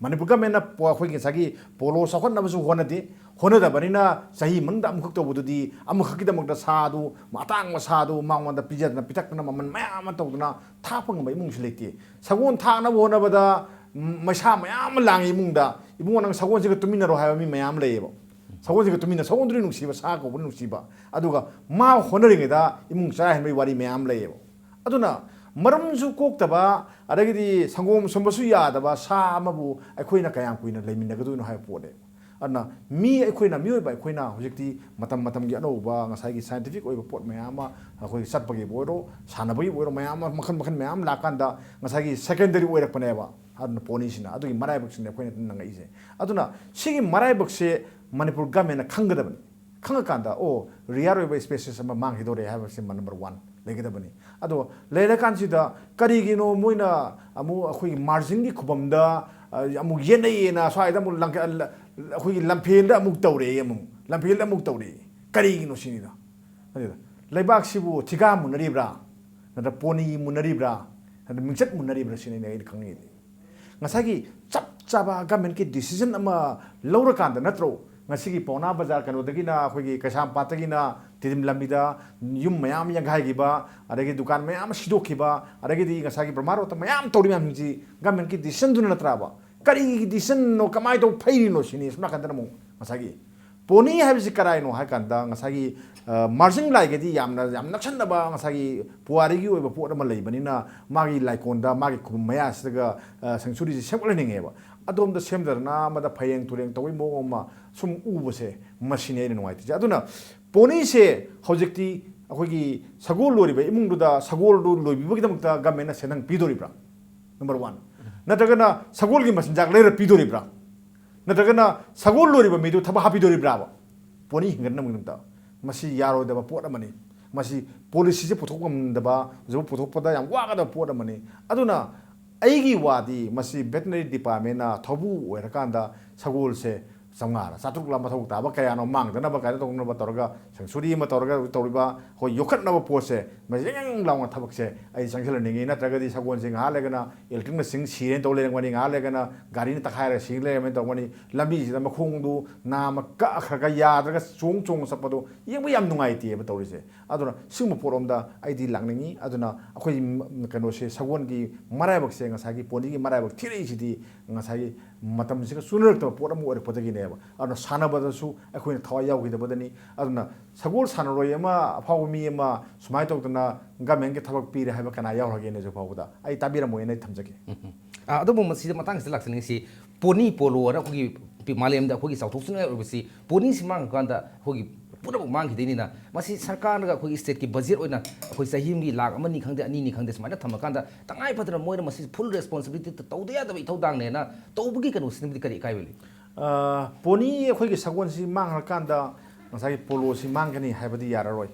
ꯃꯅꯤꯄꯨꯔ ꯒꯃꯦꯟꯅ ꯄꯣ-, ꯑꯩꯈꯣꯏꯒꯤ ꯉꯁꯥꯏꯒꯤ ꯄꯣꯂꯣ ꯆꯥꯎꯈꯠꯅꯕꯁꯨ ꯍꯣꯠꯅꯗꯦ꯫ ꯍꯣꯠꯅꯗꯕꯅꯤꯅ ꯆꯍꯤ ꯃꯅꯨꯡꯗ ꯑꯃꯨꯛꯈꯛ ꯇꯧꯕꯗꯨꯗꯤ, ꯑꯃꯈꯛꯀꯤꯗꯃꯛꯇ ꯁꯥꯗꯨ, ꯑꯇꯥꯡꯕ ꯁꯥꯗꯨ ꯃꯉꯣꯟꯗ ꯄꯤꯖꯗꯅ ꯄꯤꯊꯛꯇꯅ ꯃꯃꯜ ꯃꯌꯥꯝ ꯑꯃ ꯇꯧꯗꯅ ꯊꯥꯛꯄ ꯉꯝꯕ ꯏꯃꯨꯡꯁꯨ ꯂꯩꯇꯦ꯫ ꯁꯒꯣꯜ ꯊꯥꯛꯅꯕ ꯍꯣꯠꯅꯕꯗ, ꯎꯝ, ꯃꯩꯁꯥ ꯃꯌꯥꯝ ꯑꯃ ꯂꯥꯡꯉꯤ ꯏꯃꯨꯡꯗ꯫ "ꯏꯕꯨꯡꯉꯣ, ꯅꯪ ꯁꯒꯣꯜꯁꯤꯒ ꯇꯨꯃꯤꯟꯅꯔꯣ" ꯍꯥꯏꯕ ꯃꯤ ꯃꯌꯥꯝ ꯂꯩꯌꯦꯕ꯫ ꯁꯒꯣꯜꯁꯤꯒ ꯇꯨꯃꯤꯟꯅ, ꯁꯒꯣꯜꯗꯨꯗꯤ ꯅꯨꯡꯁꯤꯕ, ꯁꯥ ꯀꯧꯕꯅ ꯅꯨꯡꯁꯤꯕ꯫ ꯑꯗꯨꯒ ꯃꯥ ꯍꯣꯠꯅꯔꯤꯉꯩꯗ ꯏꯃꯨꯡ ꯆꯔꯥ ꯍꯦꯟꯕꯒꯤ ꯋꯥꯔꯤ ꯃꯌꯥꯝ ꯂꯩꯌꯦꯕ꯫ ꯑꯗꯨꯅ ꯃꯔꯨꯝꯁꯨ ꯀꯣꯛꯇꯕ, ꯑꯗꯒꯤꯗꯤ ꯁꯪꯒꯣꯝ ꯁꯨꯝꯕꯁꯨ ꯌꯥꯗꯕ ꯁꯥ ꯑꯃꯕꯨ ꯑꯩꯈꯣꯏꯅ ꯀꯌꯥꯝ ꯀꯨꯏꯅ ꯂꯩꯃꯤꯟꯅꯒꯗꯣꯏꯅꯣ ꯍꯥꯏꯕ ꯄꯣꯠꯅꯦ꯫ ꯑꯗꯨꯅ ꯃꯤ ꯑꯩꯈꯣꯏꯅ, ꯃꯤꯑꯣꯏꯕ ꯑꯩꯈꯣꯏꯅ ꯍꯧꯖꯤꯛꯇꯤ ꯃꯇꯝ ꯃꯇꯝꯒꯤ ꯑꯅꯧꯕ ꯉꯁꯥꯏꯒꯤ ꯁꯥꯏꯟꯇꯤꯐꯤꯛ ꯑꯣꯏꯕ ꯄꯣꯠ ꯃꯌꯥꯝ ꯑꯃ, ꯑꯩꯈꯣꯏꯒꯤ ꯆꯠꯄꯒꯤꯕꯨ ꯑꯣꯏꯔꯣ, ꯁꯥꯟꯅꯕꯒꯤꯕꯨ ꯑꯣꯏꯔꯣ, ꯃꯌꯥꯝ ꯑꯃ, ꯃꯈꯜ ꯃꯈꯜ ꯃꯌꯥꯝ ꯂꯥꯛꯀꯥꯟꯗ ꯉꯁꯥꯏꯒꯤ ꯁꯦꯀꯦꯟꯗꯔꯤ ꯑꯣꯏꯔꯛꯄꯅꯦꯕ꯫ ꯑꯗꯨꯅ ꯄꯣꯅꯤꯁꯤꯅ ꯑꯗꯨꯒꯤ ꯃꯔꯥꯏꯕꯛꯁꯤꯅ ꯑꯩꯈꯣꯏꯅ ꯅꯪꯉꯛꯏꯁꯦ꯫ ꯑꯗꯨꯅ ꯁꯤꯒꯤ ꯃꯔꯥꯏꯕꯛꯁꯦ ꯃꯅꯤꯄꯨꯔ ꯒꯃꯦꯟꯅ ꯈꯪꯒꯗꯕꯅꯤ꯫ ꯈꯪꯉꯀꯥꯟꯗ, ꯑꯣ, ꯔꯤꯌꯥꯔ ꯑꯣꯏꯕ ꯁ꯭ꯄꯦꯁꯤꯁ ꯑꯃ ꯃꯥꯡꯈꯤꯗꯧꯔꯦ ꯍꯥꯏꯕꯁꯤꯃ ꯅꯝꯕꯔ ꯋꯥꯟ ꯂꯩꯒꯗꯕꯅꯤ꯫ ꯑꯗꯣ ꯂꯩꯔꯀꯥꯟꯁꯤꯗ ꯀꯔꯤꯒꯤꯅꯣ ꯃꯣꯏꯅ ꯑꯃꯨꯛ ꯑꯩꯈꯣꯏꯒꯤ ꯃꯥꯔꯖꯤꯟꯒꯤ ꯈꯨꯕꯝꯗ, ꯑ, ꯑꯃꯨꯛ ꯌꯦꯠꯅꯩꯌꯦꯅ ꯁ꯭ꯋꯥꯏꯗ ꯑꯃꯨꯛ ꯂꯪꯈ-, ꯑ, ꯂ-, ꯑꯩꯈꯣꯏꯒꯤ ꯂꯝꯐꯦꯜꯗ ꯑꯃꯨꯛ ꯇꯧꯔꯦ, ꯑꯃꯨꯛ ꯂꯝꯐꯦꯜꯗ ꯑꯃꯨꯛ ꯇꯧꯔꯦ꯫ ꯀꯔꯤꯒꯤꯅꯣ ꯁꯤꯅꯤꯗ? ꯑꯗꯨꯗ ꯂꯩꯕꯥꯛꯁꯤꯕꯨ ꯊꯤꯒꯥ ꯃꯨꯟꯅꯔꯤꯕ꯭ꯔꯥ? ꯅꯠꯇ꯭ꯔ ꯄꯣꯅꯤ ꯃꯨꯟꯅꯔꯤꯕ꯭ꯔꯥ? ꯅꯠꯇ꯭ꯔ ꯃꯤꯡꯆꯠ ꯃꯨꯟꯅꯔꯤꯕ꯭ꯔꯥ ꯁꯤꯅꯤ ꯑꯩꯅ ꯈꯪꯅꯤꯡꯉꯤꯗꯤ꯫ ꯉꯁꯥꯏꯒꯤ ꯆꯞ ꯆꯥꯕ ꯒꯃꯦꯟꯒꯤ ꯗꯤꯁꯤꯖꯟ ꯑꯃ ꯂꯧꯔꯀꯥꯟꯗ ꯅꯠꯇ꯭ꯔꯣ ꯉꯁꯤꯒꯤ ꯄꯥꯎꯅꯥ ꯕꯖꯥꯔ ꯀꯩꯅꯣꯗꯒꯤꯅ, ꯑꯩꯈꯣꯏꯒꯤ ꯀꯩꯁꯥꯝꯄꯥꯠꯇꯒꯤꯅ ꯇꯤꯗꯤꯝ ꯂꯝꯕꯤꯗ ꯌꯨꯝ ꯃꯌꯥꯝ ꯌꯥꯡꯈꯥꯏꯈꯤꯕ, ꯑꯗꯒꯤ ꯗꯨꯀꯥꯟ ꯃꯌꯥꯝ ꯑꯃ ꯁꯤꯗꯣꯛꯈꯤꯕ, ꯑꯗꯒꯤꯗꯤ ꯉꯁꯥꯏꯒꯤ ꯕ꯭ꯔꯍꯃꯥ ꯔꯣꯠꯇ ꯃꯌꯥꯝ ꯇꯧꯔꯤ ꯃꯌꯥꯝꯁꯤ ꯒꯃꯦꯟꯒꯤ ꯗꯤꯁꯤꯖꯟꯗꯨꯅ ꯅꯠꯇ꯭ꯔꯕ? ꯀꯔꯤꯒꯤ ꯗꯤꯁꯤꯖꯟꯅꯣ? ꯀꯃꯥꯏꯅ ꯇꯧꯕ ꯐꯩꯔꯤꯅꯣ ꯁꯤꯅꯤ꯫ ꯁꯣꯝ ꯅꯥꯀꯟꯗꯅ ꯑꯃꯨꯛ ꯉꯁꯥꯏꯒꯤ ꯄꯣꯅꯤ ꯍꯥꯏꯕꯁꯤ ꯀꯔꯥꯏꯅꯣ ꯍꯥꯏ ꯀꯥꯟꯗ, ꯉꯁꯥꯏꯒꯤ, ꯑ, ꯃꯥꯔꯖꯤꯡ ꯂꯥꯏꯒꯗꯤ ꯌꯥꯝꯅ, ꯌꯥꯝ ꯅꯛꯁꯟꯅꯕ ꯉꯁꯥꯏꯒꯤ ꯄꯨꯋꯥꯔꯤꯒꯤ ꯑꯣꯏꯕ ꯄꯣꯠ ꯑꯃ ꯂꯩꯕꯅꯤꯅ, ꯃꯥꯒꯤ ꯂꯥꯏꯀꯣꯟꯗ, ꯃꯥꯒꯤ ꯈꯨꯕꯝ ꯃꯌꯥꯁꯤꯗꯒ, ꯑ, ꯁꯦꯡꯆꯨꯔꯤꯁꯤ ꯁꯦꯝꯒꯠꯍꯟꯅꯤꯡꯉꯦꯕ꯫ ꯑꯗꯣꯝꯗ ꯁꯦꯝꯗꯗꯅ ꯑꯃꯗ ꯐꯌꯦꯡ ꯇꯨꯔꯦꯡ ꯇꯧꯕꯒꯤ ꯃꯑꯣꯡ ꯑꯃ ꯁꯨꯝ ꯎꯕꯁꯦ, ꯃꯁꯤꯅꯤ ꯑꯩꯅ ꯅꯨꯡꯉꯥꯏꯇ꯭ꯔꯤꯁꯦ꯫ ꯑꯗꯨꯅ ꯄꯣꯅꯤꯁꯦ ꯍꯧꯖꯤꯛꯇꯤ ꯑꯩꯈꯣꯏꯒꯤ ꯁꯒꯣꯜ ꯂꯣꯏꯔꯤꯕ ꯏꯃꯨꯡꯗꯨꯗ ꯁꯒꯣꯜꯗꯨ ꯂꯣꯏꯕꯤꯕꯒꯤꯗꯃꯛꯇ ꯒꯃꯦꯟꯅ ꯁꯦꯟꯗꯪ ꯄꯤꯗꯣꯔꯤꯕ꯭ꯔꯥ? Number one. ꯅꯠꯇ꯭ꯔꯒꯅ ꯁꯒꯣꯜꯒꯤ ꯃꯆꯤꯟꯖꯥꯛ ꯂꯩꯔ ꯄꯤꯗꯣꯔꯤꯕ꯭ꯔꯥ? ꯅꯠꯇ꯭ꯔꯒꯅ ꯁꯒꯣꯜ ꯂꯣꯏꯔꯤꯕ ꯃꯤꯗꯨ ꯊꯕꯛ ꯍꯥꯞꯄꯤꯗꯣꯔꯤꯕ꯭ꯔꯥꯕ? ꯄꯣꯅꯤ ꯍꯤꯡꯒꯠꯅꯕꯒꯤꯗꯃꯛꯇ꯫ ꯃꯁꯤ ꯌꯥꯔꯣꯏꯗꯕ ꯄꯣꯠ ꯑꯃꯅꯤ꯫ ꯃꯁꯤ ꯄꯣꯂꯤꯁꯤꯁꯦ ꯄꯨꯊꯣꯛ ꯉꯝꯗꯕ, ꯍꯧꯖꯤꯛ ꯄꯨꯊꯣꯛꯄꯗ ꯌꯥꯝ ꯋꯥꯒꯗꯕ ꯄꯣꯠ ꯑꯃꯅꯤ꯫ ꯑꯗꯨꯅ ꯑꯩꯒꯤ ꯋꯥꯗꯤ ꯃꯁꯤ ꯚꯦꯇꯅꯔꯤ ꯗꯤꯄꯥꯔꯠꯃꯦꯟꯅ ꯊꯧꯕꯨ ꯑꯣꯏꯔꯀꯥꯟꯗ ꯁꯒꯣꯜꯁꯦ ꯆꯥꯝꯃꯉꯥꯔ ꯆꯥꯇ꯭ꯔꯨꯛꯂ ꯃꯊꯧ ꯇꯥꯕ ꯀꯌꯥꯅꯣ ꯃꯥꯡꯗꯅꯕ ꯀꯥꯏꯅ ꯇꯧꯅꯕ ꯇꯧꯔꯒ, ꯁꯦꯡꯆꯨꯔꯤ ꯑꯃ ꯇꯧꯔꯒ ꯇꯧꯔꯤꯕ ꯑꯩꯈꯣꯏ ꯌꯣꯛꯈꯠꯅꯕ ꯄꯣꯠꯁꯦ, ꯃꯁꯤ ꯌꯦꯡ ꯌꯦꯡ ꯂꯥꯎꯅ ꯊꯕꯛꯁꯦ ꯑꯩ ꯆꯪꯁꯤꯜꯍꯟꯅꯤꯡꯉꯤ꯫ ꯅꯠꯇ꯭ꯔꯒꯗꯤ ꯁꯒꯣꯜꯁꯦ ꯉꯥꯏꯍꯥꯛ ꯂꯩꯔꯒꯅ ꯏꯂꯦꯛꯇ꯭ꯔꯤꯛꯅ ꯆꯤꯡ ꯁꯤꯔꯦꯅ ꯇꯧ ꯂꯩꯔꯝꯒꯅꯤ, ꯉꯥꯏꯍꯥꯛ ꯂꯩꯔꯒꯅ ꯒꯥꯔꯤꯅ ꯇꯛꯈꯥꯏꯔꯒ ꯁꯤ ꯂꯩꯔꯝꯃꯦꯅ ꯇꯧꯒꯅꯤ꯫ ꯂꯝꯕꯤꯁꯤꯗ ꯃꯈꯣꯡꯗꯨ ꯅꯥꯝꯃ ꯀꯛꯈ꯭ꯔꯒ ꯌꯥꯗ꯭ꯔꯒ ꯆꯣꯡ ꯆꯣꯡ ꯆꯠꯄꯗꯣ ꯌꯦꯡꯕ ꯌꯥꯝ ꯅꯨꯡꯉꯥꯏꯇꯦꯕ ꯇꯧꯔꯤꯁꯦ꯫ ꯑꯗꯨꯅ ꯁꯤꯒꯨꯝꯕ ꯄꯣꯠ ꯑꯃꯗ ꯑꯩꯗꯤ ꯂꯥꯛꯅꯤꯡꯉꯤ꯫ ꯑꯗꯨꯅ ꯑꯩꯈꯣꯏ ꯀꯩꯅꯣꯁꯦ, ꯁꯒꯣꯜꯒꯤ ꯃꯔꯥꯏꯕꯛꯁꯦ, ꯉꯁꯥꯏꯒꯤ ꯄꯣꯅꯤꯒꯤ ꯃꯔꯥꯏꯕꯛ ꯊꯤꯔꯛꯏꯁꯤꯗꯤ ꯉꯁꯥꯏꯒꯤ ꯃꯇꯝꯁꯤꯒ ꯆꯨꯅꯔꯛꯇꯕ ꯄꯣꯠ ꯑꯃ ꯑꯣꯏꯔꯛꯄꯗꯒꯤꯅꯦꯕ꯫ ꯑꯗꯨꯅ ꯁꯥꯟꯅꯕꯗꯁꯨ ꯑꯩꯈꯣꯏꯅ ꯊꯋꯥꯏ ꯌꯥꯎꯈꯤꯗꯕꯗꯅꯤ꯫ ꯑꯗꯨꯅ ꯁꯒꯣꯜ ꯁꯥꯟꯅꯔꯣꯏ ꯑꯃ, ꯑꯐꯥꯎꯕ ꯃꯤ ꯑꯃ ꯁꯨꯃꯥꯏꯅ ꯇꯧꯗꯅ ꯒꯃꯦꯟꯒꯤ ꯊꯕꯛ ꯄꯤꯔꯦ ꯍꯥꯏꯕ ꯀꯅꯥ ꯌꯥꯎꯔꯒꯦꯅꯦ ꯍꯧꯖꯤꯛ ꯐꯥꯎꯕꯗ? ꯑꯩ ꯇꯥꯕꯤꯔꯝꯃꯣꯏꯅ ꯑꯩ ꯊꯝꯖꯒꯦ꯫ ꯎꯝ, ꯎꯝ꯫ ꯑꯥ, ꯑꯗꯨꯕꯨ ꯃꯁꯤꯗ ꯃꯇꯥꯡꯁꯤꯗ ꯂꯥꯛꯆꯅꯤꯡꯉꯤꯁꯤ, ꯄꯣꯅꯤ ꯄꯣꯂꯣ ꯑꯅ ꯑꯩꯈꯣꯏꯒꯤ ꯄꯤ-, ꯃꯥꯂꯦꯝꯗ ꯑꯩꯈꯣꯏꯒꯤ ꯆꯥꯎꯊꯣꯛꯆꯅꯤꯡꯉꯥꯏ ꯑꯣꯏꯕꯁꯤ ꯄꯣꯅꯤꯁꯤ ꯃꯥꯡꯉꯀꯥꯟꯗ ꯑꯩꯈꯣꯏꯒꯤ ꯄꯨꯝꯅꯃꯛ ꯃꯥꯡꯈꯤꯗꯣꯏꯅꯤꯅ, ꯃꯁꯤ ꯁꯔꯀꯥꯔꯅꯒ ꯑꯩꯈꯣꯏꯒꯤ ꯁ꯭ꯇꯦꯠꯀꯤ ꯕꯖꯦꯠ ꯑꯣꯏꯅ ꯑꯩꯈꯣꯏ ꯆꯍꯤ ꯑꯃꯒꯤ ꯂꯥꯛ ꯑꯃꯅꯤ ꯈꯪꯗꯦ, ꯑꯅꯤꯅꯤ ꯈꯪꯗꯦ, ꯁꯨꯃꯥꯏꯅ ꯊꯝꯃꯀꯥꯟꯗ ꯇꯉꯥꯏ ꯐꯗꯅ ꯃꯣꯏꯅ ꯃꯁꯤ ꯐꯨꯜ ꯔꯦꯁꯄꯣꯟꯁꯤꯕꯤꯂꯤꯇꯤ ꯇꯧꯗ ꯌꯥꯗꯕ ꯏꯊꯧꯗꯥꯡꯅꯦꯅ ꯇꯧꯕꯒꯤ ꯀꯩꯅꯣꯁꯤꯅꯕꯨꯗꯤ ꯀꯔꯤ ꯑꯀꯥꯏꯕ ꯂꯩ? ꯑ, ꯄꯣꯅꯤ ꯑꯩꯈꯣꯏꯒꯤ ꯁꯒꯣꯜꯁꯤ ꯃꯥꯡꯈ꯭ꯔꯀꯥꯟꯗ ꯉꯁꯥꯏꯒꯤ ꯄꯣꯂꯣꯁꯤ ꯃꯥꯡꯒꯅꯤ ꯍꯥꯏꯕꯗꯤ ꯌꯥꯔꯔꯣꯏ꯫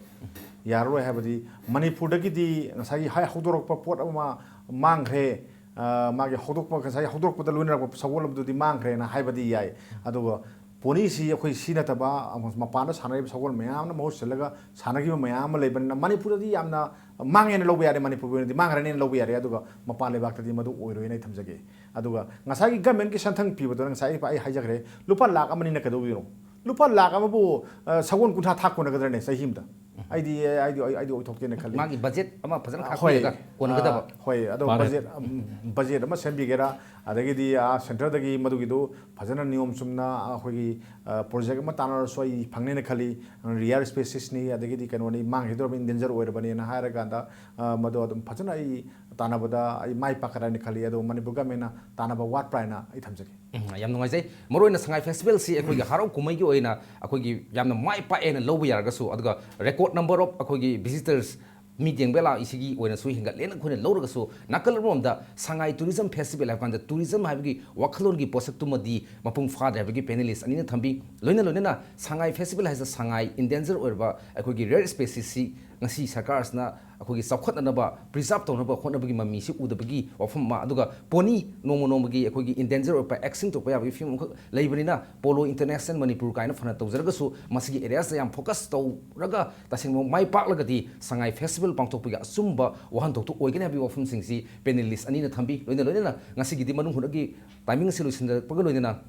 ꯌꯥꯔꯔꯣꯏ ꯍꯥꯏꯕꯗꯤ ꯃꯅꯤꯄꯨꯔꯗꯒꯤꯗꯤ ꯉꯁꯥꯏꯒꯤ ꯍꯥꯏ ꯍꯧꯗꯣꯔꯛꯄ ꯄꯣꯠ ꯑꯃ ꯃꯥꯡꯈ꯭ꯔꯦ, ꯑ, ꯃꯥꯒꯤ ꯍꯧꯗꯣꯛꯄ, ꯉꯁꯥꯏ ꯍꯧꯗꯣꯔꯛꯄꯗ ꯂꯣꯏꯅꯔꯛꯄ ꯁꯒꯣꯜ ꯑꯗꯨꯗꯤ ꯃꯥꯡꯈ꯭ꯔꯦꯅ ꯍꯥꯏꯕꯗꯤ ꯌꯥꯏ꯫ ꯑꯗꯨꯒ ꯄꯣꯅꯤꯁꯤ ꯑꯩꯈꯣꯏ ꯁꯤ ꯅꯠꯇꯕ ꯃꯄꯥꯟꯗ ꯁꯥꯟꯅꯔꯤꯕ ꯁꯒꯣꯜ ꯃꯌꯥꯝꯅ ꯃꯍꯨꯠ ꯁꯤꯜꯂꯒ ꯁꯥꯟꯅꯈꯤꯕ ꯃꯌꯥꯝ ꯑꯃ ꯂꯩꯕꯅꯤꯅ ꯃꯅꯤꯄꯨꯔꯗꯗꯤ ꯌꯥꯝꯅ ꯃꯥꯡꯉꯦꯅ ꯂꯧꯕ ꯌꯥꯔꯦ, ꯃꯅꯤꯄꯨꯔꯒꯤ ꯑꯣꯏꯅꯗꯤ ꯃꯥꯡꯈ꯭ꯔꯅꯦꯅ ꯂꯧꯕ ꯌꯥꯔꯦ꯫ ꯑꯗꯨꯒ ꯃꯄꯥꯟ ꯂꯩꯕꯥꯛꯇꯗꯤ ꯃꯗꯨ ꯑꯣꯏꯔꯣꯏꯅ ꯑꯩ ꯊꯝꯖꯒꯦ꯫ ꯑꯗꯨꯒ ꯉꯁꯥꯏꯒꯤ ꯒꯃꯦꯟꯒꯤ ꯁꯦꯟꯊꯪ ꯄꯤꯕꯗꯨꯅ ꯉꯁꯥꯏ ꯑꯩ, ꯑꯩ ꯍꯥꯏꯖꯈ꯭ꯔꯦ, ꯂꯨꯄꯥ ꯂꯥꯛ ꯑꯃꯅꯤꯅ ꯀꯩꯗꯧꯕꯤꯔꯣ? ꯂꯨꯄꯥ ꯂꯥꯛ ꯑꯃꯕꯨ, ꯑ, ꯁꯒꯣꯜ ꯀꯨꯟꯊ꯭ꯔꯥ ꯊꯥꯛ ꯀꯣꯟꯅꯒꯗ꯭ꯔꯅꯦ ꯆꯍꯤ ꯑꯃꯗ? ꯑꯩꯗꯤ, ꯑꯩꯗꯤ, ꯑꯩꯗꯤ ꯑꯣꯏꯊꯣꯛꯇꯦꯅ ꯈꯜꯂꯤ꯫ ꯃꯥꯒꯤ ꯕꯖꯦꯠ ꯑꯃ ꯐꯖꯅ ꯍꯣꯏ꯫ ꯈꯥꯛꯄꯤꯔꯒ ꯀꯣꯟꯅꯒꯗꯕ꯫ ꯑ, ꯍꯣꯏ, ꯑꯗꯣ ꯃꯥꯅꯦ꯫ ꯕꯖꯦꯠ, ꯎꯝ, ꯕꯖꯦꯠ ꯑꯃ ꯁꯦꯝꯕꯤꯒꯦꯔꯥ, ꯑꯗꯒꯤꯗꯤ, ꯑ, ꯁꯦꯟꯇꯔꯗꯒꯤ ꯃꯗꯨꯒꯤꯗꯨ ꯐꯖꯅ ꯅꯤꯌꯣꯝ ꯆꯨꯝꯅ ꯑꯩꯈꯣꯏꯒꯤ, ꯑ, ꯄ꯭ꯔꯣꯖꯦꯛ ꯑꯃ ꯇꯥꯟꯅꯔꯁꯨ ꯑꯩ ꯐꯪꯅꯦꯅ ꯈꯜꯂꯤ꯫ ꯔꯤꯌꯥꯔ ꯁ꯭ꯄꯦꯁꯤꯁꯅꯤ, ꯑꯗꯒꯤꯗꯤ ꯀꯩꯅꯣꯅꯤ, ꯃꯥꯡꯈꯤꯗꯧꯔꯕ, ꯏꯟꯗꯦꯟꯖꯔ ꯑꯣꯏꯔꯕꯅꯦꯅ ꯍꯥꯏꯔꯀꯥꯟꯗ, ꯑ, ꯃꯗꯨ ꯑꯗꯨꯝ ꯐꯖꯅ ꯑꯩ ꯇꯥꯟꯅꯕꯗ ꯑꯩ ꯃꯥꯏ ꯄꯥꯛꯀꯗ꯭ꯔꯥ ꯍꯥꯏꯅ ꯈꯜꯂꯤ꯫ ꯑꯗꯣ ꯃꯅꯤꯄꯨꯔ ꯒꯃꯦꯟꯅ ꯇꯥꯟꯅꯕ ꯋꯥꯠꯄ꯭ꯔꯥ ꯍꯥꯏꯅ ꯑꯩ ꯊꯝꯖꯒꯦ꯫ ꯎꯝ, ꯌꯥꯝ ꯅꯨꯡꯉꯥꯏꯖꯩ꯫ ꯃꯔꯨꯑꯣꯏꯅ ꯁꯉꯥꯏ ꯐꯦꯁꯇꯤꯚꯦꯜꯁꯤ ꯑꯩꯈꯣꯏꯒꯤ ꯍꯔꯥꯎ ꯀꯨꯝꯍꯩꯒꯤ ꯑꯣꯏꯅ ꯑꯩꯈꯣꯏꯒꯤ ꯌꯥꯝꯅ ꯃꯥꯏ ꯄꯥꯛꯑꯦꯅ ꯂꯧꯕ ꯌꯥꯔꯒꯁꯨ, ꯑꯗꯨꯒ record number of ꯑꯩꯈꯣꯏꯒꯤ visitors ꯃꯤꯠꯌꯦꯡꯕ ꯂꯥꯛꯏꯁꯤꯒꯤ ꯑꯣꯏꯅꯁꯨ ꯍꯦꯟꯒꯠꯂꯦꯅ ꯑꯩꯈꯣꯏꯅ ꯂꯧꯔꯒꯁꯨ, ꯅꯥꯀꯜ ꯑꯃꯔꯣꯝꯗ ꯁꯉꯥꯏ tourism festival ꯍꯥꯏꯕ ꯀꯥꯟꯗ tourism ꯍꯥꯏꯕꯒꯤ ꯋꯥꯈꯜꯂꯣꯟꯒꯤ ꯄꯣꯠꯁꯛꯇꯨꯃꯗꯤ ꯃꯄꯨꯡ ꯐꯥꯗ꯭ꯔꯦ ꯍꯥꯏꯕꯒꯤ panelist ꯑꯅꯤꯅ ꯊꯝꯕꯤ꯫ ꯂꯣꯏꯅ ꯂꯣꯏꯅꯅ ꯁꯉꯥꯏ festival ꯍꯥꯏꯁꯤꯅ ꯁꯉꯥꯏ endanger ꯑꯣꯏꯔꯕ ꯑꯩꯈꯣꯏꯒꯤ rare species ꯁꯤ ꯉꯁꯤ ꯁꯔꯀꯥꯔꯁꯤꯅ ꯑꯩꯈꯣꯏꯒꯤ ꯆꯥꯎꯈꯠꯅꯅꯕ, preserve ꯇꯧꯅꯕ ꯍꯣꯠꯅꯕꯒꯤ ꯃꯃꯤꯁꯤ ꯎꯗꯕꯒꯤ ꯋꯥꯐꯝ ꯑꯃ, ꯑꯗꯨꯒ pony ꯅꯣꯡꯃ ꯅꯣꯡꯃꯒꯤ ꯑꯩꯈꯣꯏꯒꯤ endanger ꯑꯣꯏꯔꯛꯄ, extinct ꯑꯣꯏꯔꯛꯄ ꯌꯥꯕꯒꯤ ꯐꯤꯕꯝ ꯑꯃꯈꯛ ꯂꯩꯕꯅꯤꯅ, Polo International ꯃꯅꯤꯄꯨꯔ ꯀꯥꯏꯅ ꯐꯅ ꯇꯧꯖꯔꯒꯁꯨ ꯃꯁꯤꯒꯤ areas ꯇ ꯌꯥꯝ focus ꯇꯧꯔꯒ ꯇꯁꯦꯡꯕ ꯃꯥꯏ ꯄꯥꯛꯂꯒꯗꯤ ꯁꯉꯥꯏ festival ꯄꯥꯡꯊꯣꯛꯄꯒꯤ ꯑꯆꯨꯝꯕ ꯋꯥꯍꯟꯊꯣꯛꯇꯨ ꯑꯣꯏꯒꯅꯤ ꯍꯥꯏꯕꯒꯤ ꯋꯥꯐꯝꯁꯤꯡꯁꯤ panelist ꯑꯅꯤꯅ ꯊꯝꯕꯤ꯫ ꯂꯣꯏꯅ ꯂꯣꯏꯅꯅ ꯉꯁꯤꯒꯤꯗꯤ ꯃꯅꯨꯡ ꯍꯨꯠꯅꯒꯤ timing ꯑꯁꯤ ꯂꯣꯏꯁꯤꯟꯅꯔꯛꯄꯒ ꯂꯣꯏꯅꯅ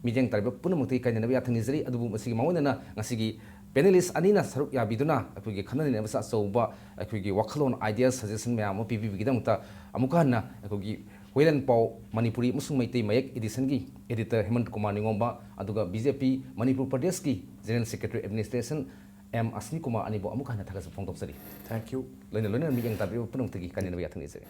ꯃꯤꯠꯌꯦꯡ ꯇꯥꯔꯤꯕ ꯄꯨꯝꯅꯃꯛꯇꯒꯤ ꯀꯥꯏꯅꯅꯕ ꯌꯥꯊꯪ ꯅꯤꯖꯔꯤ꯫ ꯑꯗꯨꯕꯨ ꯃꯁꯤꯒꯤ ꯃꯥꯡꯑꯣꯏꯅꯅ ꯉꯁꯤꯒꯤ panelist ꯑꯅꯤꯅ ꯁꯔꯨꯛ ꯌꯥꯕꯤꯗꯨꯅ ꯑꯩꯈꯣꯏꯒꯤ ꯈꯟꯅ ꯅꯩꯅꯕꯁꯤꯗ ꯑꯆꯧꯕ ꯑꯩꯈꯣꯏꯒꯤ ꯋꯥꯈꯜꯂꯣꯟ, idea, suggestion ꯃꯌꯥꯝ ꯑꯃ ꯄꯤꯕꯤꯕꯒꯤꯗꯃꯛꯇ ꯑꯃꯨꯛꯀ ꯍꯟꯅ ꯑꯩꯈꯣꯏꯒꯤ ꯍꯨꯏꯂꯦꯟ ꯄꯥꯎ ꯃꯅꯤꯄꯨꯔꯤ ꯑꯃꯁꯨꯡ ꯃꯩꯇꯩ ꯃꯌꯦꯛ edition ꯒꯤ editor ꯍꯦꯃꯟ ꯀꯨꯃꯥꯔ ꯅꯤꯉꯣꯝꯕ, ꯑꯗꯨꯒ B J P ꯃꯅꯤꯄꯨꯔ ꯄ꯭ꯔꯗꯦꯁꯀꯤ general secretary administration M ꯑꯁꯅꯤ Kumar ꯑꯅꯤꯕꯨ ꯑꯃꯨꯛꯀ ꯍꯟꯅ ꯊꯥꯒꯠꯆꯕ ꯐꯣꯡꯗꯣꯛꯆꯔꯤ꯫ Thank you. ꯂꯣꯏꯅ ꯂꯣꯏꯅꯅ ꯃꯤꯠꯌꯦꯡ ꯇꯥꯕꯤꯔꯤꯕ ꯄꯨꯝꯅꯃꯛꯇꯒꯤ ꯀꯥꯏꯅꯅꯕ ꯌꯥꯊꯪ ꯅꯤꯖꯔꯤ꯫